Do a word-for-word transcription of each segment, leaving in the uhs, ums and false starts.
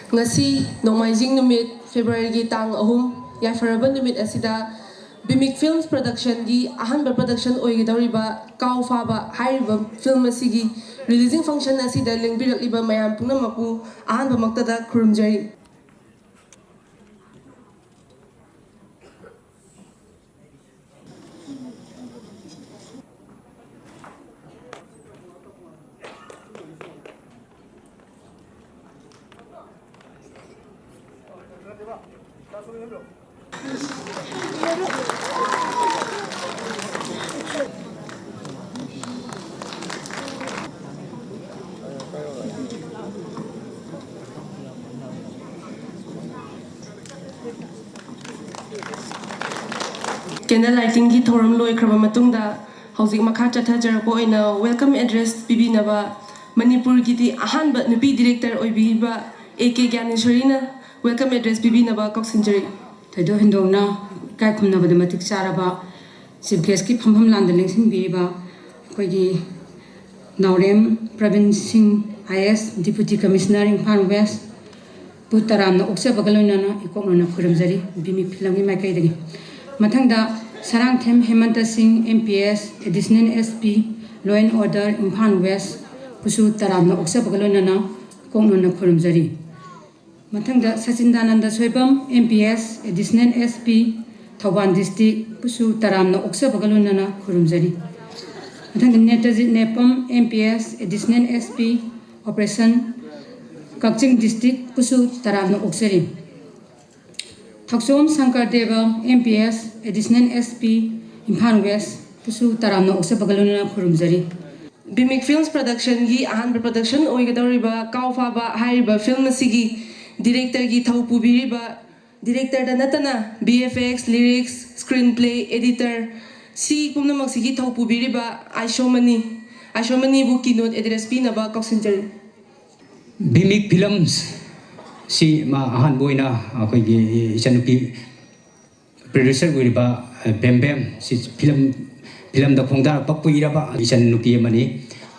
ꯉꯁꯤ ꯅꯣꯡꯃꯥꯏꯖꯤꯡ ꯅꯨꯃꯤꯠ, ꯐꯦꯕ꯭ꯔꯨꯋꯥꯔꯤꯒꯤ ꯇꯥꯡ ꯑꯍꯨꯝ, ꯌꯥꯏꯐꯔꯕ ꯅꯨꯃꯤꯠ ꯑꯁꯤꯗ ꯕꯤꯃꯤꯛ ꯐꯤꯜꯝꯁ ꯄ꯭ꯔꯗꯛꯁꯟꯒꯤ ꯑꯍꯥꯟꯕ ꯄ꯭ꯔꯗꯛꯁꯟ ꯑꯣꯏꯒꯗꯧꯔꯤꯕ ꯀꯥꯎ ꯐꯥꯕ ꯍꯥꯏꯔꯤꯕ ꯐꯤꯜꯝ ꯑꯁꯤꯒꯤ ꯔꯤꯂꯤꯖꯤꯡ ꯐꯪꯁꯟ ꯑꯁꯤꯗ ꯂꯦꯡꯕꯤꯔꯛꯂꯤꯕ ꯃꯌꯥꯝ ꯄꯨꯝꯅꯃꯛꯄꯨ ꯑꯍꯥꯟꯕꯃꯛꯇꯗ ꯈꯨꯔꯨꯝꯖꯔꯤ꯫ Candle lightingꯒꯤ ꯊꯧꯔꯝ ꯂꯣꯏꯈ꯭ꯔꯕ ꯃꯇꯨꯡꯗ, ꯍꯧꯖꯤꯛ ꯃꯈꯥ ꯆꯠꯊꯖꯔꯛꯄ ꯑꯣꯏꯅ welcome address ꯄꯤꯕꯤꯅꯕ ꯃꯅꯤꯄꯨꯔꯒꯤꯗꯤ ꯑꯍꯥꯟꯕ ꯅꯨꯄꯤ director ꯑꯣꯏꯕꯤꯔꯤꯕ A K ꯒ꯭ꯌꯥꯅꯦꯁ꯭ꯋꯔꯤꯅ welcome address ꯄꯤꯕꯤꯅꯕ ꯀꯧꯁꯤꯟꯖꯔꯤ꯫ ꯊꯣꯏꯗꯣꯛ ꯍꯦꯟꯗꯣꯛꯅ ꯏꯀꯥꯏ ꯈꯨꯝꯅꯕꯗ ꯃꯇꯤꯛ ꯆꯥꯔꯕ chief guestꯀꯤ ꯐꯝꯐꯝ ꯂꯥꯟꯗ ꯂꯦꯡꯁꯤꯟꯕꯤꯔꯤꯕ ꯑꯩꯈꯣꯏꯒꯤ ꯅꯥꯎꯔꯦꯝ ꯄ꯭ꯔꯕꯤꯟ ꯁꯤꯡ, ꯑꯥꯏ ꯑꯦꯁ, Deputy Commissioner, ꯏꯝꯐꯥꯜ West, ꯄꯨ ꯇꯔꯥꯝꯅ ꯑꯣꯛꯆꯕꯒ ꯂꯣꯏꯅꯅ ꯏꯀꯣꯛꯅꯅ ꯈꯨꯔꯨꯝꯖꯔꯤ ꯕꯤꯃꯤꯛ ꯐꯤꯂꯝꯒꯤ ꯃꯥꯏꯀꯩꯗꯒꯤ꯫ ꯃꯊꯪꯗ Sarangthem Hemanta Singh, M P S, Additional S P, Law and Order, Imphal West, ꯄꯨꯁꯨ ꯇꯔꯥꯝꯅ ꯑꯣꯛꯆꯕꯒ ꯂꯣꯏꯅꯅ ꯏꯀꯣꯛꯅꯅ ꯈꯨꯔꯨꯝꯖꯔꯤ꯫ ꯃꯊꯪꯗ Sachindananda Soibam, M P S, Additional S P, Thoubal District, ꯄꯨꯁꯨ ꯇꯔꯥꯝꯅ ꯑꯣꯛꯆꯕꯒ ꯂꯣꯏꯅꯅ ꯈꯨꯔꯨꯝꯖꯔꯤ꯫ ꯃꯊꯪꯗ Netrajit Nepam, M P S, Additional S P, Operation, Kakching District, ꯄꯨꯁꯨ ꯇꯔꯥꯝꯅ ꯑꯣꯛꯆꯔꯤ꯫ Thouchom Shankar Deb, M P S, Additional S P, Imphal West, ꯄꯨꯁꯨ ꯇꯔꯥꯝꯅ ꯑꯣꯛꯆꯕꯒ ꯂꯣꯏꯅꯅ ꯈꯨꯔꯨꯝꯖꯔꯤ꯫ ꯕꯤꯃꯤꯛ ꯐꯤꯜꯝꯁ ꯄ꯭ꯔꯗꯛꯁꯟꯒꯤ ꯑꯍꯥꯟꯕ ꯄ꯭ꯔꯗꯛꯁꯟ ꯑꯣꯏꯒꯗꯧꯔꯤꯕ ꯀꯥꯎ ꯐꯥꯕ ꯍꯥꯏꯔꯤꯕ ꯐꯤꯜꯝ ꯑꯁꯤꯒꯤ directorꯒꯤ ꯊꯧ ꯄꯨꯕꯤꯔꯤꯕ, directorꯗ ꯅꯠꯇꯅ V F X, lyrics, screenplay, editor, ꯁꯤ ꯄꯨꯝꯅꯃꯛꯁꯤꯒꯤ ꯊꯧ ꯄꯨꯕꯤꯔꯤꯕ ꯑꯥꯏꯁꯣꯃꯅꯤ, ꯑꯥꯏꯁꯣꯃꯅꯤꯕꯨ keynote address ꯄꯤꯅꯕ ꯀꯧꯁꯤꯟꯖꯔꯤ꯫ ꯕꯤꯃꯤꯛ ꯐꯤꯂꯝꯁ ꯁꯤ ꯃꯥ ꯑꯍꯥꯟꯕ ꯑꯣꯏꯅ ꯑꯩꯈꯣꯏꯒꯤ ꯏꯆꯟꯅꯨꯄꯤ producer ꯑꯣꯏꯔꯤꯕ, ꯑ, ꯕꯦꯝ ꯕꯦꯝ ꯁꯤ ꯐꯤꯂꯝ, ꯐꯤꯂꯝꯗ ꯈꯣꯡꯗꯥꯔꯛꯄ ꯀꯨꯏꯔꯕ ꯏꯆꯟ ꯅꯨꯄꯤ ꯑꯃꯅꯤ꯫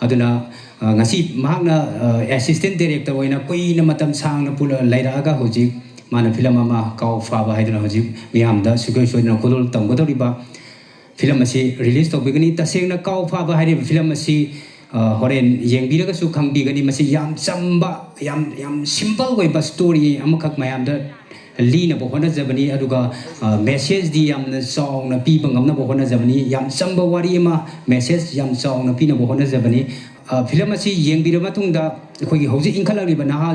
ꯑꯗꯨꯅ ꯑ, ꯉꯁꯤ ꯃꯍꯥꯛꯅ, ꯑ, assistant director ꯑꯣꯏꯅ ꯀꯨꯏꯅ ꯃꯇꯝ ꯁꯥꯡꯅ ꯄꯨꯂ-, ꯂꯩꯔꯛꯑꯒ ꯍꯧꯖꯤꯛ ꯃꯥꯅ film ꯑꯃ ꯀꯥꯎ ꯐꯥꯕ ꯍꯥꯏꯗꯨꯅ ꯍꯧꯖꯤꯛ ꯃꯤꯌꯥꯝꯗ ꯁꯨꯡꯁꯣꯏ ꯁꯣꯏꯗꯅ ꯈꯨꯗꯣꯜ ꯇꯝꯒꯗꯧꯔꯤꯕ film ꯑꯁꯤ release ꯇꯧꯕꯤꯒꯅꯤ꯫ ꯇꯁꯦꯡꯅ ꯀꯥꯎ ꯐꯥꯕ ꯍꯥꯏꯔꯤꯕ film ꯑꯁꯤ, ꯑ, ꯍꯣꯔꯦꯟ ꯌꯦꯡꯕꯤꯔꯒꯁꯨ ꯈꯪꯕꯤꯒꯅꯤ꯫ ꯃꯁꯤ ꯌꯥꯝ ꯆꯝꯕ, ꯌꯥꯝ, ꯌꯥꯝ simple ꯑꯣꯏꯕ story ꯑꯃꯈꯛ ꯃꯌꯥꯝꯗ ꯂꯤꯅꯕ ꯍꯣꯠꯅꯖꯕꯅꯤ꯫ ꯑꯗꯨꯒ, ꯑ, message ꯗꯤ ꯌꯥꯝꯅ ꯆꯥꯎꯅ ꯄꯤꯕ ꯉꯝꯅꯕ ꯍꯣꯠꯅꯖꯕꯅꯤ꯫ ꯌꯥꯝ ꯆꯝꯕ ꯋꯥꯔꯤ ꯑꯃ message ꯌꯥꯝ ꯆꯥꯎꯅ ꯄꯤꯅꯕ ꯍꯣꯠꯅꯖꯕꯅꯤ꯫ ꯑ, film ꯑꯁꯤ ꯌꯦꯡꯕꯤꯔꯕ ꯃꯇꯨꯡꯗ ꯑꯩꯈꯣꯏꯒꯤ ꯍꯧꯖꯤꯛ ꯏꯟꯈꯠꯂꯛꯂꯤꯕ ꯅꯍꯥ,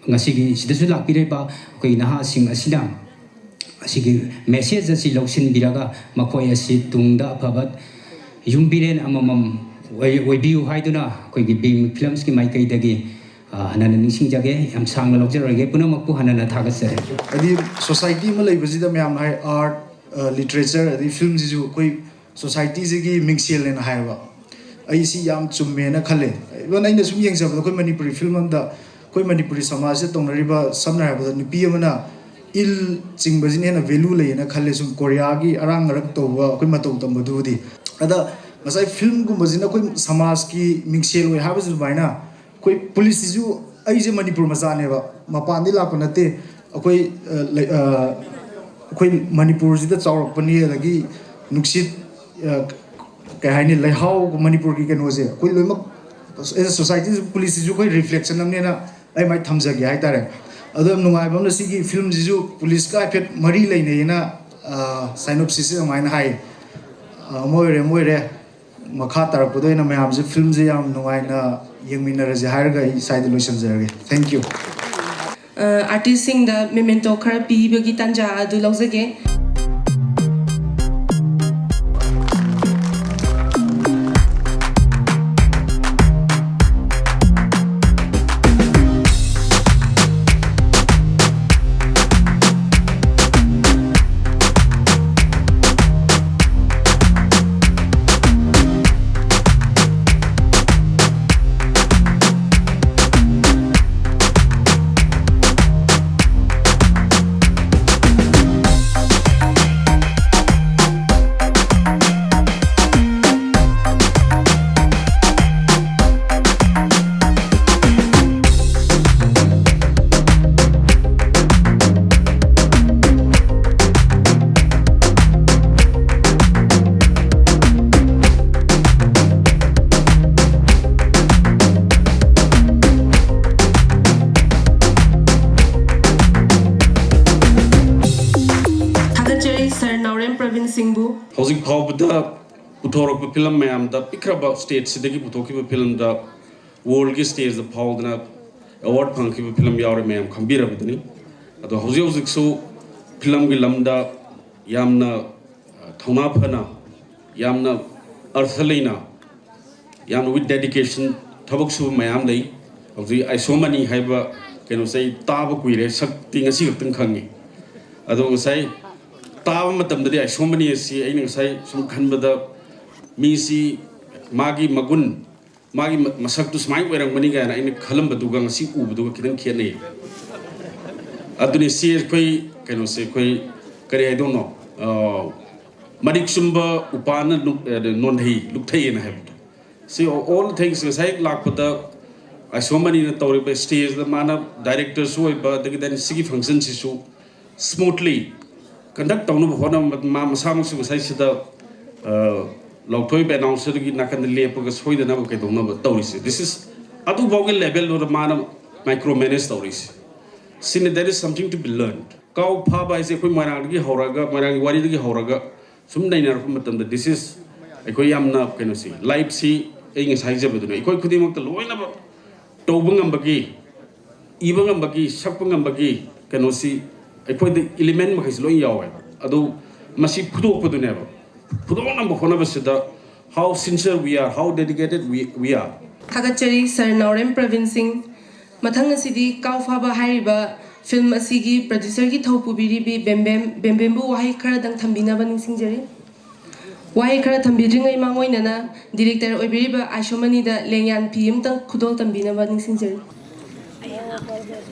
ꯉꯁꯤꯒꯤ ꯁꯤꯗꯁꯨ ꯂꯥꯛꯄꯤꯔꯤꯕ ꯑꯩꯈꯣꯏꯒꯤ ꯅꯍꯥꯁꯤꯡ ꯑꯁꯤꯅ ꯑꯁꯤꯒꯤ message ꯑꯁꯤ ꯂꯧꯁꯤꯟꯕꯤꯔꯒ ꯃꯈꯣꯏ ꯑꯁꯤ ꯇꯨꯡꯗ ꯑꯐꯕ ꯌꯨꯝꯕꯤꯔꯦꯟ ꯑꯃꯃꯝ ꯑꯣꯏ-, ꯑꯣꯏꯕꯤꯌꯨ ꯍꯥꯏꯗꯨꯅ ꯑꯩꯈꯣꯏꯒꯤ ꯕꯤꯝ Films ꯀꯤ ꯃꯥꯏꯀꯩꯗꯒꯤ, ꯑ, ꯍꯟꯅ ꯅꯤꯡꯁꯤꯡꯖꯒꯦ꯫ ꯌꯥꯝ ꯁꯥꯡꯅ ꯂꯧꯖꯔꯣꯏꯒꯦ꯫ ꯄꯨꯝꯅꯃꯛꯄꯨ ꯍꯟꯅ ꯍꯟꯅ ꯊꯥꯒꯠꯆꯔꯤ꯫ ꯍꯥꯏꯗꯤ society ꯑꯃ ꯂꯩꯕꯁꯤꯗ ꯃꯌꯥꯝꯅ ꯍꯥꯏ, art, ꯑ, literature, ꯑꯗꯩ film ꯁꯤꯁꯨ ꯑꯩꯈꯣꯏ society ꯁꯤꯒꯤ ꯃꯤꯡꯁꯦꯜꯅꯦꯅ ꯍꯥꯏꯌꯦꯕ꯫ ꯑꯩ ꯁꯤ ꯌꯥꯝ ꯆꯨꯝꯃꯦꯅ ꯈꯜꯂꯦ꯫ Even ꯑꯩꯅ ꯁꯨꯝ ꯌꯦꯡꯖꯕꯗ ꯑꯩꯈꯣꯏ ꯃꯅꯤꯄꯨꯔꯤ film ꯑꯃꯗ, ꯑꯩꯈꯣꯏ ꯃꯅꯤꯄꯨꯔꯤ ꯁꯃꯥꯖꯁꯤꯗ ꯇꯧꯅꯔꯤꯕ, ꯁꯝꯅ ꯍꯥꯏꯔꯕꯗ ꯅꯨꯄꯤ ꯑꯃꯅ ꯏꯜ ꯆꯤꯡꯕꯁꯤꯅ ꯍꯦꯟꯅ value ꯂꯩꯌꯦꯅ ꯈꯜꯂꯦ꯫ ꯁꯨꯝ ꯀꯣꯔꯤꯌꯥꯒꯤ ꯑꯔꯥꯡ ꯑꯔꯛ ꯇꯧꯕ ꯑꯩꯈꯣꯏ ꯃꯇꯧ ꯇꯝꯕꯗꯨꯕꯨꯗꯤ꯫ ꯑꯗ ꯉꯁꯥꯏ film ꯒꯨꯝꯕꯁꯤꯅ ꯑꯩꯈꯣꯏ ꯁꯃꯥꯖꯀꯤ ꯃꯤꯡꯁꯦꯜ ꯑꯣꯏ ꯍꯥꯏꯕꯁꯨ ꯑꯗꯨꯃꯥꯏꯅ, ꯑꯩꯈꯣꯏ police ꯁꯤꯁꯨ, ꯑꯩꯁꯦ ꯃꯅꯤꯄꯨꯔ ꯃꯆꯥꯅꯦꯕ, ꯃꯄꯥꯟꯗꯒꯤ ꯂꯥꯛꯄ ꯅꯠꯇꯦ꯫ ꯑꯩꯈꯣꯏ, ꯑ, ꯂꯩ-, ꯑ, ꯑꯩꯈꯣꯏ ꯃꯅꯤꯄꯨꯔꯁꯤꯗ ꯆꯥꯎꯔꯛꯄꯅꯤ, ꯑꯗꯒꯤ ꯅꯨꯡꯁꯤꯠ, ꯑ, ꯀꯩ ꯍꯥꯏꯅꯤ, ꯂꯩꯍꯥꯎ, ꯃꯅꯤꯄꯨꯔꯒꯤ ꯀꯩꯅꯣꯁꯦ ꯑꯩꯈꯣꯏ ꯂꯣꯏꯅꯃꯛ as a society, police ꯁꯤꯁꯨ ꯑꯩꯈꯣꯏ reflection ꯑꯃꯅꯦꯅ ꯑꯩ ꯃꯥꯏ ꯊꯝꯖꯒꯦ ꯍꯥꯏꯇꯥꯔꯦ꯫ ꯑꯗꯣ ꯌꯥꯝ ꯅꯨꯡꯉꯥꯏꯕ ꯑꯃꯅ ꯁꯤꯒꯤ film ꯁꯤꯁꯨ police ꯀ ꯍꯥꯏꯐꯦꯠ ꯃꯔꯤ ꯂꯩꯅꯩꯌꯦꯅ, ꯑ, synopsis ꯁꯦ ꯑꯗꯨꯃꯥꯏꯅ ꯍꯥꯏ꯫ ꯑ, ꯑꯃ ꯑꯣꯏꯔꯦ, ꯑꯃ ꯑꯣꯏꯔꯦ꯫ ꯃꯈꯥ ꯇꯥꯔꯛꯄꯗ ꯑꯣꯏꯅ ꯃꯌꯥꯝꯁꯦ film ꯁꯦ ꯌꯥꯝ ꯅꯨꯡꯉꯥꯏꯅ ꯌꯦꯡꯃꯤꯟꯅꯔꯁꯦ ꯍꯥꯏꯔꯒ ꯑꯩ ꯁ꯭ꯋꯥꯏꯗ ꯂꯣꯏꯁꯤꯟꯖꯔꯒꯦ꯫ Thank you꯫ ꯑ, artist ꯁꯤꯡꯗ memento ꯈꯔ ꯄꯤꯕꯒꯤ ꯇꯥꯟꯖꯥ ꯑꯗꯨ ꯂꯧꯖꯒꯦ꯫ ꯁꯤꯡꯕꯨ꯫ ꯍꯧꯖꯤꯛ ꯐꯥꯎꯕꯗ ꯄꯨꯊꯣꯔꯛꯄ ꯐꯤꯂꯝ ꯃꯌꯥꯝꯗ, ꯄꯤꯛꯈ꯭ꯔꯕ ꯁ꯭ꯇꯦꯖꯁꯤꯗꯒꯤ ꯄꯨꯊꯣꯛꯈꯤꯕ ꯐꯤꯂꯝꯗ ꯋꯥꯔꯜꯒꯤ ꯁ꯭ꯇꯦꯖꯇ ꯐꯥꯎꯗꯅ ꯑꯦꯋꯥꯔꯗ ꯐꯪꯈꯤꯕ ꯐꯤꯂꯝ ꯌꯥꯎꯔꯦ, ꯃꯌꯥꯝ ꯈꯪꯕꯤꯔꯕꯗꯨꯅꯤ꯫ ꯑꯗꯣ ꯍꯧꯖꯤꯛ ꯍꯧꯖꯤꯛꯁꯨ ꯐꯤꯂꯝꯒꯤ ꯂꯝꯗ ꯌꯥꯝꯅ, ꯑ, ꯊꯧꯅꯥ ꯐꯅ, ꯌꯥꯝꯅ ꯑꯔꯊ ꯂꯩꯅ, ꯌꯥꯝꯅ with dedication ꯊꯕꯛ ꯁꯨꯕ ꯃꯌꯥꯝ ꯂꯩ꯫ ꯍꯧꯖꯤꯛ ꯑꯥꯏꯁꯣꯃꯅꯤ ꯍꯥꯏꯕ ꯀꯩꯅꯣꯁꯦ ꯑꯩ ꯇꯥꯕ ꯀꯨꯏꯔꯦ, ꯁꯛꯇꯤ ꯉꯁꯤ ꯈꯛꯇꯪ ꯈꯪꯉꯤ꯫ ꯑꯗꯣ ꯉꯁꯥꯏ ꯇꯥꯕ ꯃꯇꯝꯗꯗꯤ ꯑꯥꯏꯁꯣꯃꯅꯤ ꯑꯁꯤ ꯑꯩꯅ ꯉꯁꯥꯏ ꯁꯨꯝ ꯈꯟꯕꯗ ꯃꯤꯁꯤ ꯃꯥꯒꯤ ꯃꯒꯨꯟ, ꯃꯥꯒꯤ ꯃ-, ꯃꯁꯛꯇꯨ ꯁꯨꯃꯥꯏꯅ ꯑꯣꯏꯔꯝꯒꯅꯤ ꯀꯥꯏꯅ ꯑꯩꯅ ꯈꯜꯂꯝꯕꯗꯨꯒ ꯉꯁꯤ ꯎꯕꯗꯨꯒ ꯈꯤꯇꯪ ꯈꯦꯠꯅꯩ꯫ ꯑꯗꯨꯅꯤ ꯁꯤ ꯑꯩꯈꯣꯏ ꯀꯩꯅꯣꯁꯦ, ꯑꯩꯈꯣꯏ ꯀꯔꯤ ꯍꯥꯏꯗꯣꯏꯅꯣ, ꯑ, ꯃꯔꯤꯛ ꯆꯨꯝꯕ ꯎꯄꯥꯅ ꯂꯨꯞ-, ꯑ, ꯅꯣꯟꯊꯩ, ꯂꯨꯞꯊꯩꯑꯅ ꯍꯥꯏꯕꯗꯣ꯫ ꯁꯤ all things ꯉꯁꯥꯏ ꯂꯥꯛꯄꯗ ꯑꯥꯏꯁꯣꯃꯅꯤꯅ ꯇꯧꯔꯤꯕ ꯁ꯭ꯇꯦꯖꯇ ꯃꯥꯅ ꯗꯥꯏꯔꯦꯛꯇꯔꯁꯨ ꯑꯣꯏꯕ, ꯑꯗꯒꯤ then ꯁꯤꯒꯤ ꯐꯪꯁꯟꯁꯤꯁꯨ ꯁ꯭ꯃꯨꯠꯂꯤ ꯀꯟꯗꯛ ꯇꯧꯅꯕ ꯍꯣꯠꯅꯕ, ꯃꯥ ꯃꯁꯥꯃꯛꯁꯨ ꯉꯁꯥꯏ ꯁꯤꯗ, ꯑ, ꯂꯥꯎꯊꯣꯛꯏꯕ ꯑꯦꯅꯥꯎꯟꯁꯔꯒꯤ ꯅꯥꯀꯟꯗ ꯂꯦꯞꯄꯒ ꯁꯣꯏꯗꯅꯕ ꯀꯩꯗꯧꯅꯕ ꯇꯧꯔꯤꯁꯦ꯫ This is ꯑꯗꯨꯐꯥꯎꯒꯤ ꯂꯦꯚꯦꯜꯗꯨꯗ ꯃꯥꯅ ꯃꯥꯏꯀ꯭ꯔꯣ ꯃꯦꯅꯦꯖ ꯇꯧꯔꯤꯁꯦ꯫ ꯁꯤꯅ, that is something to be learned꯫ ꯀꯥꯎ ꯐꯥꯕ ꯍꯥꯏꯁꯦ ꯑꯩꯈꯣꯏ ꯃꯣꯏꯔꯥꯡꯗꯒꯤ ꯍꯧꯔꯒ, ꯃꯣꯏꯔꯥꯡꯒꯤ ꯋꯥꯔꯤꯗꯒꯤ ꯍꯧꯔꯒ ꯁꯨꯝ ꯅꯩꯅꯔꯛꯄ ꯃꯇꯝꯗ, this is ꯑꯩꯈꯣꯏ ꯌꯥꯝꯅ ꯀꯩꯅꯣꯁꯤ, ꯂꯥꯏꯐꯁꯤ ꯑꯩ ꯉꯁꯥꯏ ꯍꯥꯏꯖꯕꯗꯨꯅꯤ, ꯑꯩꯈꯣꯏ ꯈꯨꯗꯤꯡꯃꯛꯇ ꯂꯣꯏꯅꯃꯛ ꯇꯧꯕ ꯉꯝꯕꯒꯤ, ꯏꯕ ꯉꯝꯕꯒꯤ, ꯁꯛꯄ ꯉꯝꯕꯒꯤ ꯀꯩꯅꯣꯁꯤ ꯑꯩꯈꯣꯏꯗ ꯏꯂꯤꯃꯦꯟ ꯃꯈꯩꯁꯤ ꯂꯣꯏ ꯌꯥꯎꯋꯦꯕ꯫ ꯑꯗꯨ ꯃꯁꯤ ꯐꯨꯗꯣꯛꯄꯗꯨꯅꯦꯕ꯫ ꯐꯨꯗꯣꯛꯅꯕ ꯍꯣꯠꯅꯕꯁꯤꯗ how sincere we are, how dedicated we, we are꯫ ꯊꯥꯒꯠꯆꯔꯤ ꯁꯥꯔ ꯅꯥꯎꯔꯦꯝ ꯄ꯭ꯔꯕꯤꯟ ꯁꯤꯡ꯫ ꯃꯊꯪ ꯑꯁꯤꯗꯤ ꯀꯥꯎ ꯐꯥꯕ ꯍꯥꯏꯔꯤꯕ ꯐꯤꯂꯝ ꯑꯁꯤꯒꯤ ꯄ꯭ꯔꯗ꯭ꯌꯨꯁꯔꯒꯤ ꯊꯧ ꯄꯨꯕꯤꯔꯤꯕꯤ ꯕꯦꯝꯕꯦꯝ, ꯕꯦꯝꯕꯦꯝꯕꯨ ꯋꯥꯍꯩ ꯈꯔꯗꯪ ꯊꯝꯕꯤꯅꯕ ꯅꯤꯡꯁꯤꯡꯖꯔꯤ꯫ ꯋꯥꯍꯩ ꯈꯔ ꯊꯝꯕꯤꯗ꯭ꯔꯤꯉꯩ ꯃꯥꯡꯑꯣꯏꯅꯅ ꯗꯤꯔꯦꯛꯇꯔ ꯑꯣꯏꯕꯤꯔꯤꯕ ꯑꯥꯏꯁꯣꯃꯅꯤꯗ ꯂꯦꯡꯌꯥꯟ ꯐꯤ ꯑꯃꯇꯪ ꯈꯨꯗꯣꯜ ꯇꯝꯕꯤꯅꯕ ꯅꯤꯡꯁꯤꯡꯖꯔꯤ꯫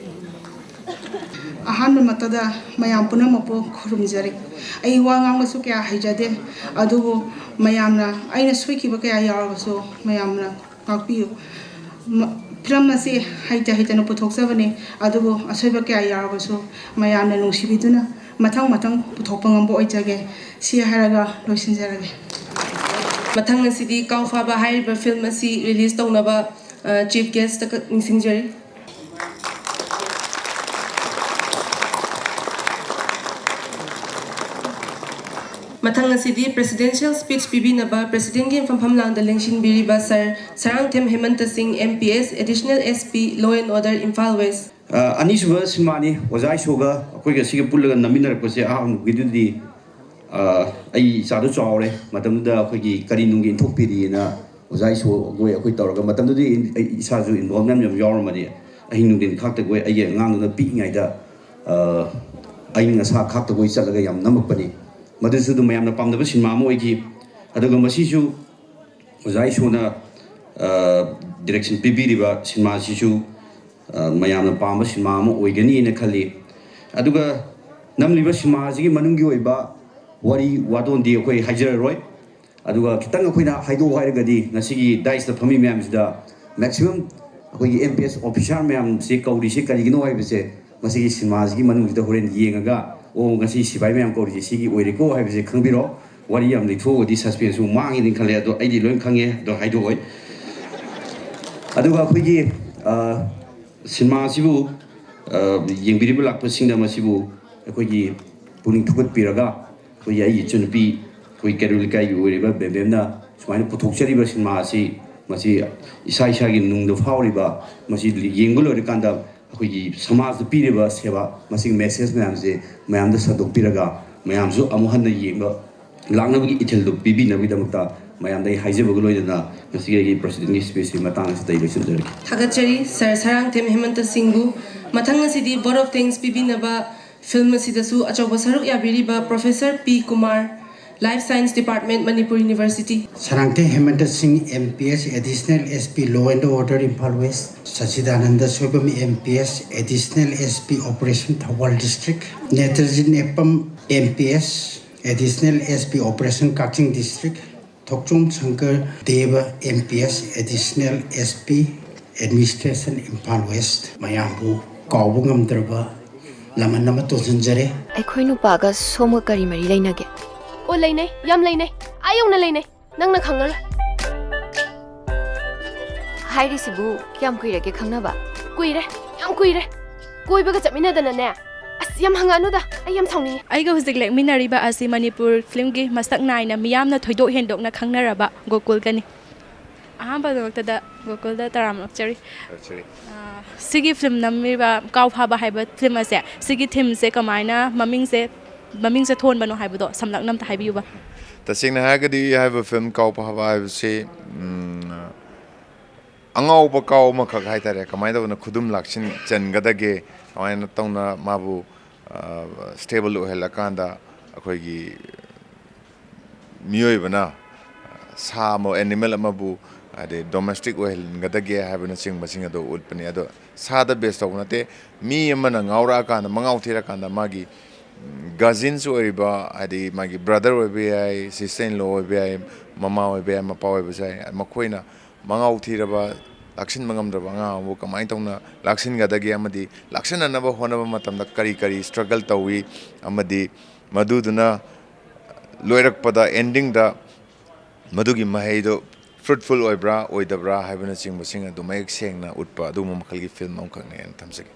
ꯑꯍꯥꯟꯕꯃꯛꯇꯗ ꯃꯌꯥꯝ ꯄꯨꯝꯅꯃꯛꯄꯨ ꯈꯨꯔꯨꯝꯖꯔꯤ꯫ ꯑꯩ ꯋꯥ ꯉꯥꯡꯕꯁꯨ ꯀꯌꯥ ꯍꯩꯖꯗꯦ, ꯑꯗꯨꯕꯨ ꯃꯌꯥꯝꯅ, ꯑꯩꯅ ꯁꯣꯏꯈꯤꯕ ꯀꯌꯥ ꯌꯥꯎꯔꯕꯁꯨ ꯃꯌꯥꯝꯅ ꯉꯥꯛꯄꯤꯌꯨ꯫ ꯃ-, ꯐꯤꯂꯝ ꯑꯁꯤ ꯍꯩꯇ ꯍꯩꯇꯅ ꯄꯨꯊꯣꯛꯆꯕꯅꯤ, ꯑꯗꯨꯕꯨ ꯑꯁꯣꯏꯕ ꯀꯌꯥ ꯌꯥꯎꯔꯕꯁꯨ ꯃꯌꯥꯝꯅ ꯅꯨꯡꯁꯤꯕꯤꯗꯨꯅ ꯃꯊꯪ ꯃꯊꯪ ꯄꯨꯊꯣꯛꯄ ꯉꯝꯕ ꯑꯣꯏꯖꯒꯦ꯫ ꯁꯤ ꯍꯥꯏꯔꯒ ꯂꯣꯏꯁꯤꯟꯖꯔꯒꯦ꯫ ꯃꯊꯪ ꯑꯁꯤꯗꯤ ꯀꯥꯎ ꯐꯥꯕ ꯍꯥꯏꯔꯤꯕ ꯐꯤꯂꯝ ꯑꯁꯤ ꯔꯤꯂꯤꯖ ꯇꯧꯅꯕ, ꯑ, ꯆꯤꯐ ꯒꯦꯁꯇ ꯀ-, ꯅꯤꯡꯁꯤꯡꯖꯔꯤ꯫ ꯃꯊꯪ ꯑꯁꯤꯗꯤ presidential speech ꯄꯤꯕꯤꯅꯕ presidentꯀꯤ ꯐꯝꯐꯝ ꯂꯥꯡꯗ ꯂꯦꯡꯁꯤꯟꯕꯤꯔꯤꯕ sir ꯁꯔꯥꯡꯊꯦꯝ ꯍꯦꯃꯟꯇ ꯁꯤꯡ, M P S, Additional S P, Law and Order, Imphal West꯫ ꯑ, ꯑꯅꯤꯁꯨꯕ ꯁꯤꯅꯦꯃꯥꯅꯤ ꯑꯣꯖꯥ ꯏꯁꯣꯒ ꯑꯩꯈꯣꯏꯒ ꯁꯤꯒ ꯄꯨꯜꯂꯒ ꯅꯝꯃꯤꯟꯅꯔꯛꯄꯁꯦ꯫ ꯑꯍꯥꯟꯕꯒꯤꯗꯨꯗꯤ, ꯑ, ꯑꯩ ꯏꯆꯥꯗꯣ ꯆꯥꯎꯔꯦ, ꯃꯇꯝꯗꯨꯗ ꯑꯩꯈꯣꯏꯒꯤ ꯀꯔꯤ ꯅꯨꯡꯒꯤ ꯏꯟꯊꯣꯛꯄꯤꯔꯤꯑꯅ ꯑꯣꯖꯥ ꯏꯁꯣꯒꯣꯏ ꯑꯩꯈꯣꯏ ꯇꯧꯔꯒ, ꯃꯇꯝꯗꯨꯗꯤ ꯑꯩ, ꯑꯩ ꯏꯁꯥꯁꯨ involve ꯃꯌꯥꯝ ꯌꯥꯝ ꯌꯥꯎꯔꯝꯃꯅꯤ꯫ ꯑꯍꯤꯡ ꯅꯨꯡꯊꯤꯟ ꯈꯥꯛꯇꯒꯣꯏ ꯑꯩꯒꯤ ꯑꯉꯥꯡꯗꯨꯅ ꯄꯤꯛꯏꯉꯩꯗ, ꯑ, ꯑꯌꯤꯡ ꯑꯁꯥ ꯈꯥꯛꯇꯒꯣꯏ ꯆꯠꯂꯒ ꯌꯥꯝ ꯅꯝꯃꯛꯄꯅꯤ꯫ ꯃꯗꯨꯁꯨ ꯑꯗꯨꯝ ꯃꯌꯥꯝꯅ ꯄꯥꯝꯅꯕ ꯁꯤꯅꯦꯃꯥ ꯑꯃ ꯑꯣꯏꯈꯤ꯫ ꯑꯗꯨꯒ ꯃꯁꯤꯁꯨ ꯑꯣꯖꯥ ꯏꯁꯣꯅ, ꯑ, direction ꯄꯤꯕꯤꯔꯤꯕ ꯁꯤꯅꯦꯃꯥꯁꯤꯁꯨ, ꯑ, ꯃꯌꯥꯝꯅ ꯄꯥꯝꯕ ꯁꯤꯅꯦꯃꯥ ꯑꯃ ꯑꯣꯏꯒꯅꯤꯅ ꯈꯜꯂꯤ꯫ ꯑꯗꯨꯒ ꯅꯝꯂꯤꯕ ꯁꯤꯅꯦꯃꯥꯁꯤꯒꯤ ꯃꯅꯨꯡꯒꯤ ꯑꯣꯏꯕ ꯋꯥꯔꯤ ꯋꯥꯇꯣꯟꯗꯤ ꯑꯩꯈꯣꯏ ꯍꯥꯏꯖꯔꯔꯣꯏ꯫ ꯑꯗꯨꯒ ꯈꯤꯇꯪ ꯑꯩꯈꯣꯏꯅ ꯍꯥꯏꯗꯣꯛꯑꯣ ꯍꯥꯏꯔꯒꯗꯤ, ꯉꯁꯤꯒꯤ dais ꯐꯝꯃꯤ ꯃꯌꯥꯝꯁꯤꯗ maximum ꯑꯩꯈꯣꯏꯒꯤ M P S officer ꯃꯌꯥꯝꯁꯤ ꯀꯧꯔꯤꯁꯤ ꯀꯔꯤꯒꯤꯅꯣ ꯍꯥꯏꯕꯁꯦ, ꯃꯁꯤꯒꯤ ꯁꯤꯅꯦꯃꯥꯁꯤꯒꯤ ꯃꯅꯨꯡꯁꯤꯗ ꯍꯣꯔꯦꯟ ꯌꯦꯡꯉꯒ, "ꯑꯣ, ꯉꯁꯤ ꯁꯤꯐꯥꯏ ꯃꯌꯥꯝ ꯀꯧꯔꯤꯁꯦ ꯁꯤꯒꯤ ꯑꯣꯏꯔꯦꯀꯣ" ꯍꯥꯏꯕꯁꯦ ꯈꯪꯕꯤꯔꯣ꯫ ꯋꯥꯔꯤ ꯌꯥꯝ ꯂꯤꯊꯣꯛꯑꯒꯗꯤ suspense ꯑꯃꯨꯛ ꯃꯥꯡꯉꯦꯅ ꯈꯜꯂꯦ, ꯑꯗꯣ ꯑꯩꯗꯤ ꯂꯣꯏ ꯈꯪꯉꯦ, ꯑꯗꯣ ꯍꯥꯏꯗꯣꯛꯑꯣꯏ꯫ ꯑꯗꯨꯒ ꯑꯩꯈꯣꯏꯒꯤ, ꯑ, ꯁꯤꯅꯦꯃꯥꯁꯤꯕꯨ, ꯑ, ꯌꯦꯡꯕꯤꯔꯤꯕ ꯂꯥꯛꯄꯁꯤꯡꯅ ꯃꯁꯤꯕꯨ ꯑꯩꯈꯣꯏꯒꯤ ꯄꯨꯛꯅꯤꯡ ꯊꯧꯒꯠꯄꯤꯔꯒ, ꯑꯩꯈꯣꯏꯒꯤ ꯑꯩꯒꯤ ꯏꯆꯟꯅꯨꯄꯤ, ꯑꯩꯈꯣꯏ ꯀꯩꯔꯣꯜ ꯂꯩꯀꯥꯏꯒꯤ ꯑꯣꯏꯔꯤꯕ ꯕꯦꯝꯕꯦꯝꯅ ꯁꯨꯃꯥꯏꯅ ꯄꯨꯊꯣꯛꯆꯔꯤꯕ ꯁꯤꯅꯦꯃꯥ ꯑꯁꯤ, ꯃꯁꯤ ꯏꯁꯥ ꯏꯁꯥꯒꯤ ꯅꯨꯡꯗ ꯐꯥꯎꯔꯤꯕ, ꯃꯁꯤ ꯌꯦꯡꯕ ꯂꯣꯏꯔꯀꯥꯟꯗ ꯑꯩꯈꯣꯏꯒꯤ ꯁꯃꯥꯖꯇ ꯄꯤꯔꯤꯕ ꯁꯦꯕꯥ, ꯃꯁꯤꯒꯤ message ꯃꯌꯥꯝꯁꯦ ꯃꯌꯥꯝꯗ ꯁꯟꯗꯣꯛꯄꯤꯔꯒ, ꯃꯌꯥꯝꯁꯨ ꯑꯃꯨꯛ ꯍꯟꯅ ꯌꯦꯡꯕ ꯂꯥꯛꯅꯕꯒꯤ ꯏꯊꯤꯜꯗꯨ ꯄꯤꯕꯤꯅꯕꯒꯤꯗꯃꯛꯇ ꯃꯌꯥꯝꯗ ꯑꯩ ꯍꯥꯏꯖꯕꯒ ꯂꯣꯏꯅꯅ ꯉꯁꯤꯒꯤ ꯑꯩꯒꯤ presidentꯀꯤ speechꯁꯤ ꯃꯇꯥꯡ ꯑꯁꯤꯗ ꯑꯩ ꯂꯣꯏꯁꯤꯟꯖꯔꯒꯦ꯫ ꯊꯥꯒꯠꯆꯔꯤ sir ꯁꯔꯥꯡꯊꯦꯝ ꯍꯦꯃꯟꯇ ꯁꯤꯡꯕꯨ꯫ ꯃꯊꯪ ꯑꯁꯤꯗꯤ vote of thanks ꯄꯤꯕꯤꯅꯕ film ꯑꯁꯤꯗꯁꯨ ꯑꯆꯧꯕ ꯁꯔꯨꯛ ꯌꯥꯕꯤꯔꯤꯕ Professor P Kumar, Life Science Department, Manipur University꯫ Sarangthem Hemanta ꯁꯤꯡ, M P S, Additional S P, Law and Order, Imphal West, ꯁꯆꯤꯗꯥꯅꯟꯗ Soibam, M P S, Additional S P, Operation, Thoubal District, ꯅꯦꯇ꯭ꯔꯖꯤꯠ ꯅꯦꯄꯝ, M P S, Additional S P, Operation, Kakching District, Thokchom Shankar Dev, M P S, Additional S P, Administration, Imphal West, ꯃꯌꯥꯝꯕꯨ ꯀꯥꯎꯕ ꯉꯝꯗ꯭ꯔꯕ ꯂꯃꯟ ꯑꯃ ꯇꯣꯟꯁꯤꯟꯖꯔꯦ꯫ ꯑꯩꯈꯣꯏ ꯅꯨꯄꯥꯒ ꯁꯣꯝꯒ ꯀꯔꯤ ꯃꯔꯤ ꯂꯩꯅꯒꯦ? ꯑꯣ, ꯂꯩꯅꯩ, ꯌꯥꯝ ꯂꯩꯅꯩ, ꯑꯥ ꯌꯧꯅ ꯂꯩꯅꯩ, ꯅꯪꯅ ꯈꯪꯉꯔꯣꯏ꯫ ꯍꯥꯏꯔꯤꯁꯤꯕꯨ ꯀꯌꯥꯝ ꯀꯨꯏꯔꯒꯦ ꯈꯪꯅꯕ? ꯀꯨꯏꯔꯦ, ꯌꯥꯝ ꯀꯨꯏꯔꯦ꯫ ꯀꯣꯏꯕꯒ ꯆꯠꯃꯤꯟꯅꯗꯅꯅꯦ, ꯑꯁ, ꯌꯥꯝ ꯍꯪꯉꯛꯑꯅꯨꯗ, ꯑꯩ ꯌꯥꯝ ꯁꯥꯎꯅꯤꯡꯉꯤ꯫ ꯑꯩꯒ ꯍꯧꯖꯤꯛ ꯂꯦꯛꯃꯤꯟꯅꯔꯤꯕ ꯑꯁꯤ ꯃꯅꯤꯄꯨꯔ ꯐꯤꯂꯝꯒꯤ ꯃꯁꯛ ꯅꯥꯏꯅ ꯃꯤꯌꯥꯝꯅ ꯊꯣꯏꯗꯣꯛ ꯍꯦꯟꯗꯣꯛꯅ ꯈꯪꯅꯔꯕ ꯒꯣꯀꯨꯜꯒꯅꯤ꯫ ꯑꯍꯥꯟꯕꯃꯛꯇꯗ ꯒꯣꯀꯨꯜꯗ ꯇꯔꯥꯝꯅ ꯑꯣꯛꯆꯔꯤ꯫ Actually, ꯑꯥ, ꯁꯤꯒꯤ ꯐꯤꯂꯝ ꯅꯝꯃꯤꯕ ꯀꯥꯎ ꯐꯥꯕ ꯍꯥꯏꯕ ꯐꯤꯂꯝ ꯑꯁꯦ, ꯁꯤꯒꯤ ꯊꯤꯝꯁꯦ ꯀꯃꯥꯏꯅ ꯃꯃꯤꯡꯁꯦ ꯃꯃꯤꯡꯁꯦ ꯊꯣꯟꯕꯅꯣ ꯍꯥꯏꯕꯗꯣ ꯁꯝꯂꯞꯅ ꯑꯝꯇ ꯍꯥꯏꯕꯤꯌꯨꯕ꯫ ꯇꯁꯦꯡꯅ ꯍꯥꯏꯔꯒꯗꯤ ꯍꯥꯏꯔꯤꯕ ꯐꯤꯂꯝ ꯀꯥꯎ ꯐꯥꯕ ꯍꯥꯏꯕꯁꯤ, ꯎꯝ, ꯑꯉꯥꯎꯕ ꯀꯥꯎ ꯑꯃꯈꯛ ꯍꯥꯏꯇꯥꯔꯦ꯫ ꯀꯃꯥꯏꯅ ꯇꯧꯗꯅ ꯈꯨꯗꯨꯝ ꯂꯥꯛꯁꯤꯟ ꯆꯟꯒꯗꯒꯦ, ꯀꯃꯥꯏꯅ ꯇꯧꯅ ꯃꯥꯕꯨ ꯁ꯭ꯇꯦꯕꯜ ꯑꯣꯏꯍꯜꯂꯀꯥꯟꯗ ꯑꯩꯈꯣꯏꯒꯤ ꯃꯤꯑꯣꯏꯕꯅ ꯁꯥ ꯑꯃ, ꯑꯦꯅꯤꯃꯦꯜ ꯑꯃꯕꯨ ꯍꯥꯏꯗꯤ ꯗꯣꯃꯦꯁꯇꯤꯛ ꯑꯣꯏꯍꯟꯒꯗꯒꯦ ꯍꯥꯏꯕꯅꯆꯤꯡꯕꯁꯤꯡ ꯑꯗꯨ ꯎꯠꯄꯅꯤ꯫ ꯑꯗꯣ ꯁꯥꯗ ꯕꯦꯁ ꯇꯧꯕ ꯅꯠꯇꯦ, ꯃꯤ ꯑꯃꯅ ꯉꯥꯎꯔꯛꯑꯀꯥꯟꯗ, ꯃꯉꯥꯎ ꯊꯤꯔꯀꯥꯟꯗ ꯃꯥꯒꯤ ꯒꯖꯤꯟꯁ ꯑꯣꯏꯔꯤꯕ, ꯍꯥꯏꯗꯤ ꯃꯥꯒꯤ ꯕ꯭ꯔꯗꯔ ꯑꯣꯏꯕ ꯌꯥꯏ, ꯁꯤꯁꯇꯔ ꯏꯟ ꯂꯣ ꯑꯣꯏꯕ ꯌꯥꯏ, ꯃꯃꯥ ꯑꯣꯏꯕ ꯌꯥꯏ, ꯃꯄꯥ ꯑꯣꯏꯕꯁꯨ ꯌꯥꯏ, ꯃꯈꯣꯏꯅ ꯃꯉꯥꯎ ꯊꯤꯔꯕ, ꯂꯥꯛꯁꯤꯟꯕ ꯉꯝꯗ꯭ꯔꯕ ꯑꯉꯥꯡ ꯑꯃꯕꯨ ꯀꯃꯥꯏꯅ ꯇꯧꯅ ꯂꯥꯛꯁꯤꯟꯒꯗꯒꯦ ꯑꯃꯗꯤ ꯂꯥꯛꯁꯤꯟꯅꯅꯕ ꯍꯣꯠꯅꯕ ꯃꯇꯝꯗ ꯀꯔꯤ ꯀꯔꯤ ꯁ꯭ꯇ꯭ꯔꯒꯜ ꯇꯧꯏ ꯑꯃꯗꯤ ꯃꯗꯨꯗꯨꯅ ꯂꯣꯏꯔꯛꯄꯗ, ꯑꯦꯟꯗꯤꯡꯗ ꯃꯗꯨꯒꯤ ꯃꯍꯩꯗꯣ ꯐ꯭ꯔꯨꯠꯐꯨꯜ ꯑꯣꯏꯕ꯭ꯔꯥ ꯑꯣꯏꯗꯕ꯭ꯔꯥ ꯍꯥꯏꯕꯅꯆꯤꯡꯕꯁꯤꯡ ꯑꯗꯨ ꯃꯌꯦꯛ ꯁꯦꯡꯅ ꯎꯠꯄ ꯑꯗꯨꯒꯨꯝꯕ ꯃꯈꯜꯒꯤ ꯐꯤꯂꯝ ꯑꯃꯈꯛꯅꯦꯅ ꯊꯝꯖꯒꯦ꯫